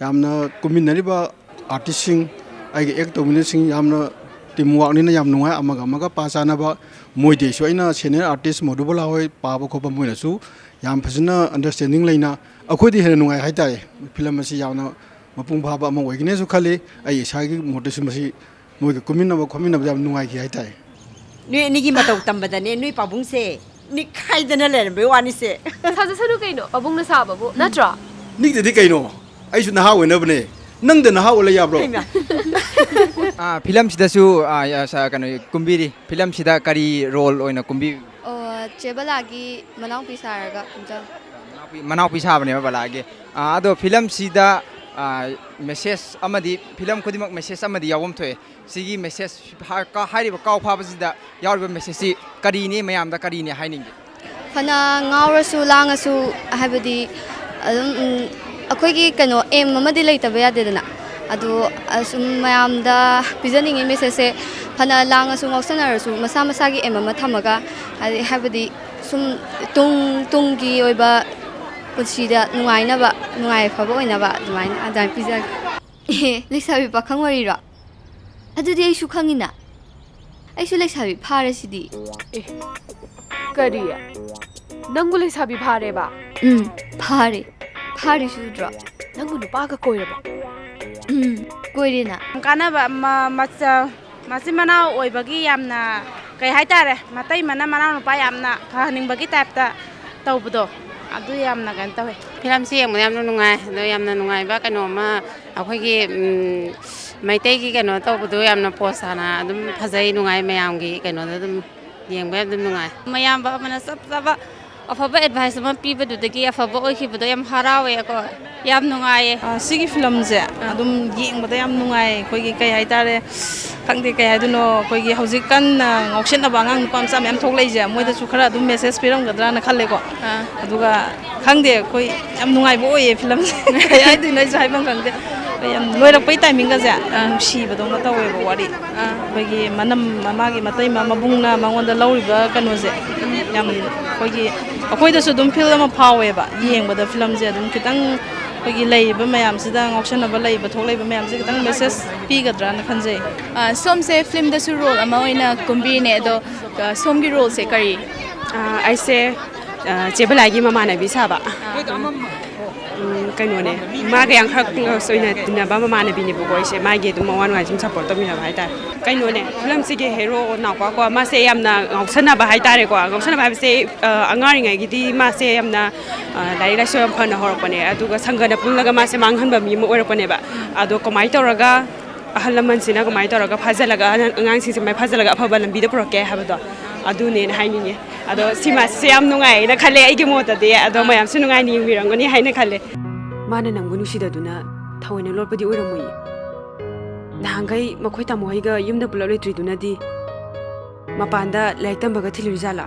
ꯌꯥꯝꯅ ꯀꯨꯝꯃꯤꯟꯅꯔꯤꯕ ꯑꯥꯔꯇꯤꯁꯁꯤꯡ, ꯑꯩꯒ ꯑꯦꯛ ꯇꯧꯃꯤꯟꯅꯕꯁꯤꯡ ꯌꯥꯝꯅ ꯇꯤꯝ ꯋꯥꯔꯛꯅꯤꯅ ꯌꯥꯝ ꯅꯨꯡꯉꯥꯏ꯫ ꯑꯃꯒ ꯑꯃꯒ ꯄꯥ ꯆꯥꯅꯕ, ꯃꯣꯏꯗꯩꯁꯨ ꯑꯩꯅ ꯁꯦꯅꯤꯌꯔ ꯑꯥꯔꯇꯤꯁ ꯃꯣꯗꯨꯕꯂꯥ ꯍꯣꯏ ꯄꯥꯕ ꯈꯣꯠꯄ, ꯃꯣꯏꯅꯁꯨ ꯌꯥꯝ ꯐꯖꯅ ꯑꯟꯗꯔꯁꯇꯦꯟꯗꯤꯡ ꯂꯩꯅ ꯑꯩꯈꯣꯏꯗꯤ ꯍꯦꯟꯅ ꯅꯨꯡꯉꯥꯏ ꯍꯥꯏꯇꯥꯔꯦ꯫ ꯐꯤꯂꯝ ꯑꯁꯤ ꯌꯥꯝꯅ ꯃꯄꯨꯡ ꯐꯥꯕ ꯑꯃ ꯑꯣꯏꯒꯅꯤꯁꯨ ꯈꯜꯂꯤ꯫ ꯑꯩ ꯏꯁꯥꯒꯤ ꯃꯣꯠꯇꯁꯨ ꯃꯁꯤ ꯃꯣꯏꯒ ꯀꯨꯝꯃꯤꯟꯅꯕ ꯈꯣꯠꯃꯤꯟꯅꯕꯗ ꯌꯥꯝ ꯅꯨꯡꯉꯥꯏꯈꯤ ꯍꯥꯏꯇꯥꯔꯦ꯫ ꯅꯣꯏ ꯑꯅꯤꯒꯤ ꯃꯇꯧ ꯇꯝꯕꯗꯅꯦ ꯅꯣꯏ ꯄꯥꯕꯨꯡꯁꯦ ꯅꯤꯛꯈꯥꯏꯗꯅ ꯂꯩꯔꯝꯕꯩ ꯋꯥꯅꯤꯁꯦ꯫ ꯁꯥꯖꯁꯅꯨ ꯀꯩꯅꯣ, ꯄꯥꯕꯨꯡꯅ ꯁꯥꯕꯕꯨ, ꯅꯠꯇ꯭ꯔꯣ? ꯅꯤꯛꯇꯗꯤ ꯀꯩꯅꯣ? ꯑꯩꯁꯨ ꯅꯍꯥ ꯑꯣꯏꯅꯕꯅꯦ꯫ ꯅꯪꯗ ꯅꯍꯥ ꯑꯣꯏꯂ ꯌꯥꯕ꯭ꯔꯣ? ꯍꯩꯃꯥ꯫ ꯑꯥ, ꯐꯤꯂꯝꯁꯤꯗꯁꯨ, ꯑꯥ, ꯌꯥ-, ꯁ-, ꯀꯩꯅꯣ, ꯀꯨꯝꯕꯤꯔꯤ꯫ ꯐꯤꯂꯝꯁꯤꯗ ꯀꯔꯤ ꯔꯣꯜ ꯑꯣꯏꯅ ꯀꯨꯝꯕꯤ? ꯑꯣ, ꯆꯦ ꯕꯂꯥꯒꯤ ꯃꯅꯥꯎꯄꯤ ꯁꯥꯔꯒ ꯀꯨꯝꯖꯕ꯫ ꯃꯅꯥꯎꯄꯤ, ꯃꯅꯥꯎꯄꯤ ꯁꯥꯕꯅꯦꯕ ꯕꯂꯥꯒꯤ꯫ ꯑꯥ, ꯑꯗꯣ ꯐꯤꯂꯝꯁꯤꯗ, ꯑꯥ, ꯃꯦꯁꯦꯖ ꯑꯃꯗꯤ, ꯐꯤꯂꯝ ꯈꯨꯗꯤꯡꯃꯛ ꯃꯦꯁꯦꯖ ꯑꯃꯗꯤ ꯌꯥꯎꯐꯝ ꯊꯣꯛꯑꯦ꯫ ꯁꯤꯒꯤ ꯃꯦꯁꯦꯖ ꯍꯥ-, ꯀ-, ꯍꯥꯏꯔꯤꯕ ꯀꯥꯎ ꯐꯥꯕꯁꯤꯗ ꯌꯥꯎꯔꯤꯕ ꯃꯦꯁꯦꯖꯁꯤ ꯀꯔꯤꯅꯤ, ꯃꯌꯥꯝꯗ ꯀꯔꯤꯅꯤ ꯍꯥꯏꯅꯤꯡꯒꯦ? ꯐꯅ ꯉꯥꯎꯔꯁꯨ ꯂꯥꯡꯉꯁꯨ, ꯍꯥꯏꯕꯗꯤ ꯑꯗꯨꯝ, ꯎꯝ, ꯑꯩꯈꯣꯏꯒꯤ ꯀꯩꯅꯣ ꯑꯦꯝ ꯑꯃꯗꯤ ꯂꯩꯇꯕ ꯌꯥꯗꯦꯗꯅ꯫ ꯑꯗꯣ ꯑꯁꯨꯝ ꯃꯌꯥꯝꯗ ꯄꯤꯖꯅꯤꯡꯉꯤ ꯃꯦꯁꯦꯖꯁꯦ, ꯐꯅ ꯂꯥꯡꯉꯁꯨ ꯉꯥꯎꯁꯟꯅꯔꯁꯨ ꯃꯁꯥ ꯃꯁꯥꯒꯤ ꯑꯦꯝ ꯑꯃ ꯊꯝꯃꯒ, ꯍꯥꯏꯗꯤ, ꯍꯥꯏꯕꯗꯤ ꯁꯨꯝ ꯇꯨꯡ ꯇꯨꯡꯒꯤ ꯑꯣꯏꯕ ꯄꯨꯟꯁꯤꯗ ꯅꯨꯡꯉꯥꯏꯅꯕ, ꯅꯨꯡꯉꯥꯏ ꯌꯥꯏꯐꯕ ꯑꯣꯏꯅꯕ ꯑꯗꯨꯃꯥꯏꯅ, ꯑꯗꯨꯃꯥꯏꯅ ꯄꯤꯖꯒꯦ꯫ ꯑꯦ, ꯂꯩꯁꯥꯕꯤ ꯄꯥꯈꯪ ꯋꯥꯔꯤꯔꯣ? ꯑꯗꯨꯗꯤ ꯑꯩꯁꯨ ꯈꯪꯉꯤꯅ꯫ ꯑꯩꯁꯨ ꯂꯩꯁꯥꯕꯤ ꯐꯥꯔꯁꯤꯗꯤ꯫ ꯀꯔꯤ? ꯅꯪꯕꯨ ꯂꯩꯁꯥꯕꯤ ꯐꯥꯔꯦꯕ? ꯎꯝ, ꯐꯥꯔꯦ꯫ ꯐꯥꯔꯤ ꯁꯨꯗ꯭ꯔꯣ? ꯅꯪꯕꯨ ꯅꯨꯄꯥꯒ ꯀꯣꯏꯔꯕꯣ? ꯎꯝ, ꯀꯣꯏꯔꯦꯅ꯫ ꯀꯥꯟꯅꯕ ꯑꯃ, ꯃꯆꯥ, ꯃꯆꯤꯟ ꯃꯅꯥꯎ ꯑꯣꯏꯕꯒꯤ ꯌꯥꯝꯅ, ꯀꯩ ꯍꯥꯏꯇꯥꯔꯦ, ꯃꯇꯩ ꯃꯅꯥ ꯃꯅꯥꯎ ꯅꯨꯄꯥ ꯌꯥꯝꯅ ꯐꯍꯟꯅꯤꯡꯕꯒꯤ ꯇꯥꯏꯞꯇ ꯇꯧꯕꯗꯣ, ꯑꯗꯨ ꯌꯥꯝꯅ ꯀꯩꯅꯣ ꯇꯧꯋꯦ꯫ ꯐꯤꯂꯝꯁꯤ ꯌꯦꯡꯕꯗ ꯌꯥꯝꯅ ꯅꯨꯡꯉꯥꯏ꯫ ꯑꯗꯣ ꯌꯥꯝꯅ ꯅꯨꯡꯉꯥꯏꯕ ꯀꯩꯅꯣ ꯑꯃ, ꯑꯩꯈꯣꯏꯒꯤ, ꯎꯝ, ꯃꯩꯇꯩꯒꯤ ꯀꯩꯅꯣ ꯇꯧꯕꯗꯣ ꯌꯥꯝꯅ ꯄꯣꯁ ꯇꯥꯅ ꯑꯗꯨꯝ ꯐꯖꯩ, ꯅꯨꯡꯉꯥꯏ, ꯃꯌꯥꯝꯒꯤ ꯀꯩꯅꯣꯗ ꯑꯗꯨꯝ ꯌꯦꯡꯕ ꯑꯗꯨꯝ ꯅꯨꯡꯉꯥꯏ꯫ ꯃꯌꯥꯝꯕ ꯑꯃꯅ ꯆꯞ ꯆꯥꯕ ꯑꯐꯕ ꯑꯦꯗꯚꯥꯏꯁ ꯑꯃ ꯄꯤꯕꯗꯨꯗꯒꯤ ꯑꯐꯕ ꯑꯣꯏꯈꯤꯕꯗꯣ ꯌꯥꯝ ꯍꯔꯥꯎꯋꯦ ꯑꯩꯈꯣꯏ꯫ ꯌꯥꯝ ꯅꯨꯡꯉꯥꯏꯌꯦ꯫ ꯑ, ꯁꯤꯒꯤ ꯐꯤꯂꯝꯁꯦ ꯑꯥ꯫ ꯑꯗꯨꯝ ꯌꯦꯡꯕꯗ ꯌꯥꯝ ꯅꯨꯡꯉꯥꯏ꯫ ꯑꯩꯈꯣꯏꯒꯤ ꯀꯩ ꯍꯥꯏꯇꯥꯔꯦ, ꯈꯪꯗꯦ ꯀꯩ ꯍꯥꯏꯗꯣꯏꯅꯣ, ꯑꯩꯈꯣꯏꯒꯤ ꯍꯧꯖꯤꯛ ꯀꯟꯅ ꯉꯥꯎꯁꯟꯅꯕ ꯑꯉꯥꯡ ꯅꯨꯄꯥ ꯃꯆꯥ ꯃꯌꯥꯝ ꯊꯣꯛꯂꯛꯏꯁꯦ, ꯃꯣꯏꯗꯁꯨ ꯈꯔ ꯑꯗꯨꯝ ꯃꯦꯁꯦꯖ ꯄꯤꯔꯝꯒꯗ꯭ꯔꯥꯅ ꯈꯜꯂꯦꯀꯣ꯫ ꯑꯥ꯫ ꯑꯗꯨꯒ ꯈꯪꯗꯦ, ꯑꯩꯈꯣꯏ ꯌꯥꯝ ꯅꯨꯡꯉꯥꯏꯕ ꯑꯣꯏꯌꯦ ꯐꯤꯂꯝꯁꯦ꯫ ꯀꯩ ꯍꯥꯏꯗꯣꯏꯅꯣ ꯑꯩꯁꯨ ꯍꯥꯏꯐꯝ ꯈꯪꯗꯦ꯫ ꯑꯩꯈꯣꯏ ꯌꯥꯝ ꯂꯣꯏꯔꯛꯄꯩ ꯇꯥꯏꯃꯤꯡꯒꯁꯦ ꯌꯥꯝ ꯑꯥ꯫ ꯅꯨꯡꯁꯤꯕꯗꯧꯅ ꯇꯧꯋꯦꯕ ꯋꯥꯔꯤ꯫ ꯑꯥ꯫ ꯑꯩꯈꯣꯏꯒꯤ ꯃꯅꯝ, ꯃꯃꯥꯒꯤ ꯃꯇꯩ ꯃ-, ꯃꯕꯨꯡꯅ ꯃꯉꯣꯟꯗ ꯂꯧꯔꯤꯕ ꯀꯩꯅꯣꯁꯦ ꯌꯥꯝ ꯑꯩꯈꯣꯏꯒꯤ, ꯑꯩꯈꯣꯏꯗꯁꯨ ꯑꯗꯨꯝ ꯐꯤꯜ ꯑꯃ ꯐꯥꯎꯋꯦꯕ ꯌꯦꯡꯕꯗ꯫ ꯐꯤꯂꯝꯁꯦ ꯑꯗꯨꯝ ꯈꯤꯇꯪ ꯑꯩꯈꯣꯏꯒꯤ ꯂꯩꯔꯤꯕ ꯃꯌꯥꯝꯁꯤꯗ, ꯉꯥꯎꯁꯟꯅꯕ ꯂꯩꯕ, ꯊꯣꯛꯂꯛꯏꯕ ꯃꯌꯥꯝꯁꯦ ꯈꯤꯇꯪ ꯃꯦꯁꯦꯖ ꯄꯤꯒꯗ꯭ꯔꯥꯅ ꯈꯟꯖꯩ꯫ ꯑ, ꯁꯣꯝꯁꯦ ꯐꯤꯂꯝꯗꯁꯨ ꯔꯣꯜ ꯑꯃ ꯑꯣꯏꯅ ꯀꯨꯝꯕꯤꯔꯤꯅꯦ, ꯑꯗꯣ, ꯑ, ꯁꯣꯝꯒꯤ ꯔꯣꯜꯁꯦ ꯀꯔꯤ? ꯑ, ꯑꯩꯁꯦ, ꯑ, ꯆꯦ ꯕꯂꯥꯏꯒꯤ ꯃꯃꯥꯟꯅꯕꯤ ꯁꯥꯕ꯫ ꯎꯝ, ꯀꯩꯅꯣꯅꯦ, ꯃꯥꯒ ꯌꯥꯝ ꯈꯔ ꯀ꯭ꯂꯣꯁ ꯑꯣꯏꯅ ꯇꯤꯟꯅꯕ ꯃꯃꯥꯟꯅꯕꯤꯅꯦꯕꯀꯣ ꯑꯩꯁꯦ꯫ ꯃꯥꯒꯤ ꯑꯗꯨꯝ ꯑꯋꯥ ꯅꯨꯡꯉꯥꯏ ꯁꯨꯝ ꯁꯞꯄꯣꯔꯠ ꯇꯧꯃꯤꯟꯅꯕ ꯍꯥꯏꯇꯥꯔꯦ꯫ ꯀꯩꯅꯣꯅꯦ, ꯐꯤꯂꯝꯁꯤꯒꯤ ꯍꯦꯔꯣ ꯅꯥꯎꯄꯥꯀꯣ, ꯃꯥꯁꯦ ꯌꯥꯝꯅ ꯉꯥꯎꯁꯟꯅꯕ ꯍꯥꯏꯇꯥꯔꯦꯀꯣ꯫ ꯉꯥꯎꯁꯟꯅꯕ ꯍꯥꯏꯕꯁꯦ, ꯑ, ꯑꯉꯥꯡ ꯑꯣꯏꯔꯤꯉꯩꯒꯤꯗꯤ ꯃꯥꯁꯦ ꯌꯥꯝꯅ, ꯑ, ꯂꯥꯏꯔꯤꯛ ꯂꯥꯏꯁꯨ ꯌꯥꯝ ꯐꯅ ꯍꯧꯔꯛꯄꯅꯦ꯫ ꯑꯗꯨꯒ ꯁꯪꯒꯅ ꯄꯨꯜꯂꯒ ꯃꯥꯁꯦ ꯃꯥꯡꯍꯟꯕ ꯃꯤ ꯑꯃ ꯑꯣꯏꯔꯛꯄꯅꯦꯕ꯫ ꯑꯗꯣ ꯀꯃꯥꯏꯅ ꯇꯧꯔꯒ ꯑꯍꯜ ꯂꯃꯟꯁꯤꯅ ꯀꯃꯥꯏꯅ ꯇꯧꯔꯒ ꯐꯥꯖꯤꯜꯂꯒ, ꯑꯉꯥꯡꯁꯤꯡꯁꯦ ꯀꯃꯥꯏꯅ ꯐꯥꯖꯤꯜꯂꯒ ꯑꯐꯕ ꯂꯝꯕꯤꯗ ꯄꯨꯔꯛꯀꯦ ꯍꯥꯏꯕꯗꯣ, ꯑꯗꯨꯅꯦꯅ ꯍꯥꯏꯅꯤꯡꯉꯦ꯫ ꯑꯗꯣ ꯁꯤꯃꯥꯁꯤꯁꯨ ꯌꯥꯝ ꯅꯨꯡꯉꯥꯏꯌꯦꯅ ꯈꯜꯂꯦ ꯑꯩꯒꯤ ꯃꯣꯠꯇꯗꯤ꯫ ꯑꯗꯣ ꯃꯌꯥꯝꯁꯨ ꯅꯨꯡꯉꯥꯏꯅ ꯌꯦꯡꯕꯤꯔꯝꯒꯅꯤ ꯍꯥꯏꯅ ꯈꯜꯂꯦ꯫ ꯃꯥꯅ ꯅꯪꯕꯨ ꯅꯨꯡꯁꯤꯗꯗꯨꯅ ꯊꯑꯣꯏꯅ ꯂꯣꯠꯄꯗꯤ ꯑꯣꯏꯔꯝꯃꯣꯏꯌꯦ꯫ ꯅꯍꯥꯟꯈꯩ ꯃꯈꯣꯏ ꯇꯥꯃꯣ ꯍꯣꯏꯒ ꯌꯨꯝꯗ ꯄꯨꯂꯞ ꯂꯩꯇ꯭ꯔꯤꯗꯨꯅꯗꯤ ꯃꯄꯥꯟꯗ ꯂꯥꯏꯔꯤꯛ ꯇꯝꯕꯒ ꯊꯤꯜꯂꯨꯔꯤꯖꯥꯠꯂꯥ?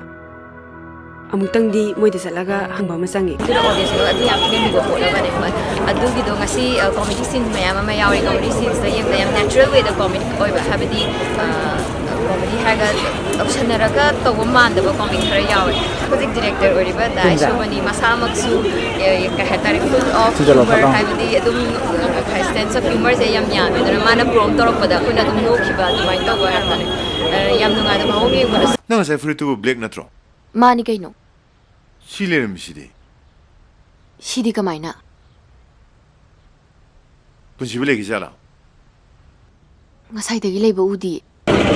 ꯑꯃꯨꯛꯇꯪꯗꯤ ꯃꯣꯏꯗ ꯆꯠꯂꯒ ꯍꯪꯕ ꯑꯃ ꯆꯪꯉꯤ꯫ ꯑꯗꯨꯅ audience ꯗꯣ ꯑꯗꯨ ꯌꯥꯝ ꯄꯦꯟꯕꯤꯕ ꯄꯣꯠ ꯑꯃꯅꯦ꯫ ꯑꯗꯨꯒꯤꯗꯣ ꯉꯁꯤ, ꯑ, comedy scene ꯃꯌꯥꯝ ꯑꯃ ꯌꯥꯎꯔꯤ꯫ Comedy scenes ꯗ ꯌꯦꯡꯕꯗ ꯌꯥꯝ natural way ꯗ comedy ꯑꯣꯏꯕ, ꯍꯥꯏꯕꯗꯤ, ꯑ, comedy ꯍꯥꯏꯔꯒ ꯇꯧꯁꯟꯅꯔꯒ ꯇꯧꯕ ꯃꯥꯟꯗꯕ comedy ꯈꯔ ꯌꯥꯎꯋꯦ꯫ ꯍꯧꯖꯤꯛ director ꯑꯣꯏꯔꯤꯕ ꯗꯥ ꯏꯁꯣꯔꯃꯅꯤ ꯃꯁꯥꯃꯛꯁꯨ, ꯑ, ꯀꯩ ꯍꯥꯏꯇꯥꯔꯦ, full of ꯊꯤꯖꯤꯜꯂꯣ, humor ꯐꯠ ꯂꯥꯎ꯫ ꯍꯥꯏꯕꯗꯤ ꯑꯗꯨꯝ, ꯑ, ꯀꯩ ꯍꯥꯏ, sense of humor ꯁꯦ ꯌꯥꯝ ꯌꯥꯝꯃꯦ꯫ ꯑꯗꯨꯅ ꯃꯥꯅ prompt ꯇꯧꯔꯛꯄꯗ ꯑꯩꯈꯣꯏꯅ ꯑꯗꯨꯝ ꯅꯣꯛꯈꯤꯕ ꯑꯗꯨꯃꯥꯏꯅ ꯇꯧꯕ ꯍꯥꯏꯇꯥꯔꯦ꯫ ꯑ, ꯌꯥꯝ ꯅꯨꯡꯉꯥꯏꯕ ꯃꯑꯣꯡ ꯌꯦꯡꯕꯗ꯫ ꯅꯪ ꯉꯁꯥꯏ ꯐꯨꯔꯤꯠꯇꯨꯕꯨ black ꯅꯠꯇ꯭ꯔꯣ? ꯃꯥꯅꯤ ꯀꯩꯅꯣ꯫ ꯁꯤ ꯂꯩꯔꯝꯃꯤꯁꯤꯗꯤ꯫ ꯁꯤꯗꯤ ꯀꯃꯥꯏꯅ? ꯄꯨꯟꯁꯤꯕꯨ ꯂꯩꯈꯤꯖꯥꯠꯂꯥ? ꯉꯁꯥꯏꯗꯒꯤ ꯂꯩꯕ ꯎꯗꯤ꯫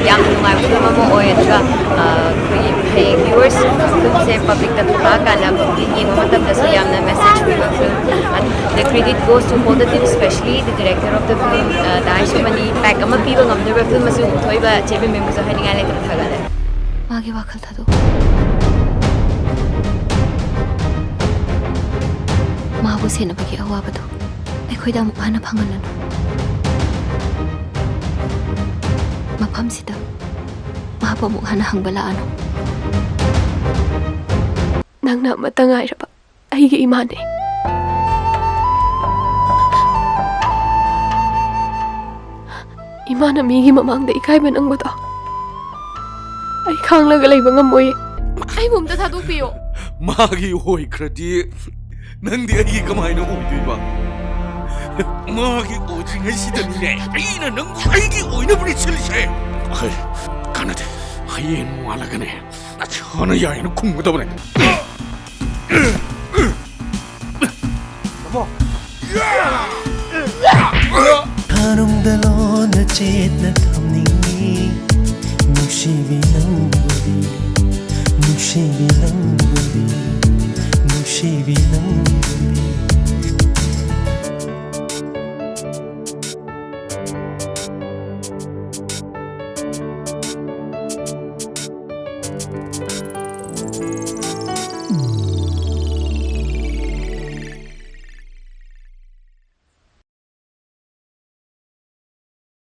ꯌꯥꯝꯅ ꯅꯨꯡꯉꯥꯏꯕ ꯐꯤꯂꯝ ꯑꯃ ꯑꯣꯏ꯫ ꯑꯗꯨꯒ ꯑ, ꯑꯩꯈꯣꯏꯒꯤ ꯍꯌꯦꯡ ꯚ꯭ꯌꯨꯋꯔꯁ ꯐꯤꯂꯝꯁꯦ ꯄꯕ꯭ꯂꯤꯛꯇ ꯊꯣꯛꯂꯛꯑꯀꯥꯟꯗ ꯄꯕ꯭ꯂꯤꯛ ꯌꯦꯡꯕ ꯃꯇꯝꯗꯁꯨ ꯌꯥꯝꯅ ꯃꯦꯁꯦꯖ ꯄꯤꯕ film. The credit goes to all the team, especially the director of the film, uh, ꯗꯥꯏꯁ ꯃꯅꯤ꯫ ꯄꯦꯛ ꯑꯃ ꯄꯤꯕ ꯉꯝꯗꯣꯔꯤꯕ ꯐꯤꯂꯝ ꯑꯁꯤ ꯄꯨꯊꯣꯛꯏꯕ ꯆꯦ ꯕꯤꯝꯕꯤꯝꯕꯨꯁꯨ ꯍꯥꯏꯅꯤꯡꯉꯥꯏ ꯂꯩꯇꯅ ꯊꯥꯒꯠꯂꯦ꯫ ꯃꯥꯒꯤ ꯋꯥꯈꯜ ꯊꯥꯗꯣꯛꯎ꯫ ꯃꯥꯕꯨ ꯁꯦꯟꯅꯕꯒꯤ ꯑꯋꯥꯕꯗꯨ ꯑꯩꯈꯣꯏꯗ ꯑꯃꯨꯛ ꯍꯟꯅ ꯐꯪꯍꯜꯂꯅꯨ꯫ ꯃꯐꯝꯁꯤꯗ ꯃꯍꯥꯛꯄꯨ ꯑꯃꯨꯛ ꯍꯟꯅ ꯍꯪꯕ ꯂꯥꯛꯑꯅꯨ꯫ ꯅꯪꯅ ꯑꯃꯠꯇ ꯉꯥꯏꯔꯕ ꯑꯩꯒꯤ ꯏꯃꯥꯅꯦ꯫ ꯏꯃꯥꯅ ꯃꯤꯒꯤ ꯃꯃꯥꯡꯗ ꯏꯀꯥꯏꯕ ꯅꯪꯕꯗꯣ ꯑꯩ ꯈꯥꯡꯂꯒ ꯂꯩꯕ ꯉꯝꯃꯣꯏꯌꯦ꯫ ꯑꯩꯕꯨ ꯑꯝꯇ ꯊꯥꯗꯣꯛꯄꯤꯌꯣ꯫ ꯃꯥꯒꯤ ꯑꯣꯏꯈ꯭ꯔꯗꯤ ꯅꯪꯗꯤ ꯑꯩꯒꯤ ꯀꯃꯥꯏꯅ ꯑꯣꯏꯗꯣꯏꯕ? ꯃꯥꯒꯤ ꯑꯣꯏꯗ꯭ꯔꯤꯉꯩꯁꯤꯗꯅꯤꯅꯦ ꯑꯩꯅ ꯅꯪꯕꯨ ꯑꯩꯒꯤ ꯑꯣꯏꯅꯕ ꯂꯤꯠꯁꯤꯜꯂꯤꯁꯦ꯫ ꯑꯩ ꯀꯥꯟꯅꯗꯦ꯫ ꯍꯌꯦꯡ ꯅꯣꯡꯉꯥꯜꯂꯒꯅꯦ ꯅꯁꯥꯅ ꯌꯥꯏꯅ ꯈꯨꯝꯒꯗꯕꯅꯦ꯫ ꯈꯥꯔꯨꯝꯗ ꯂꯣꯟꯅ ꯆꯦꯠꯅ ꯊꯝꯅꯤꯡꯉꯤ ꯅꯨꯡꯁꯤꯕꯤ ꯅꯪꯕꯨꯗꯤ ꯅꯨꯡꯁꯤꯕꯤ ꯅꯪꯕꯨꯗꯤ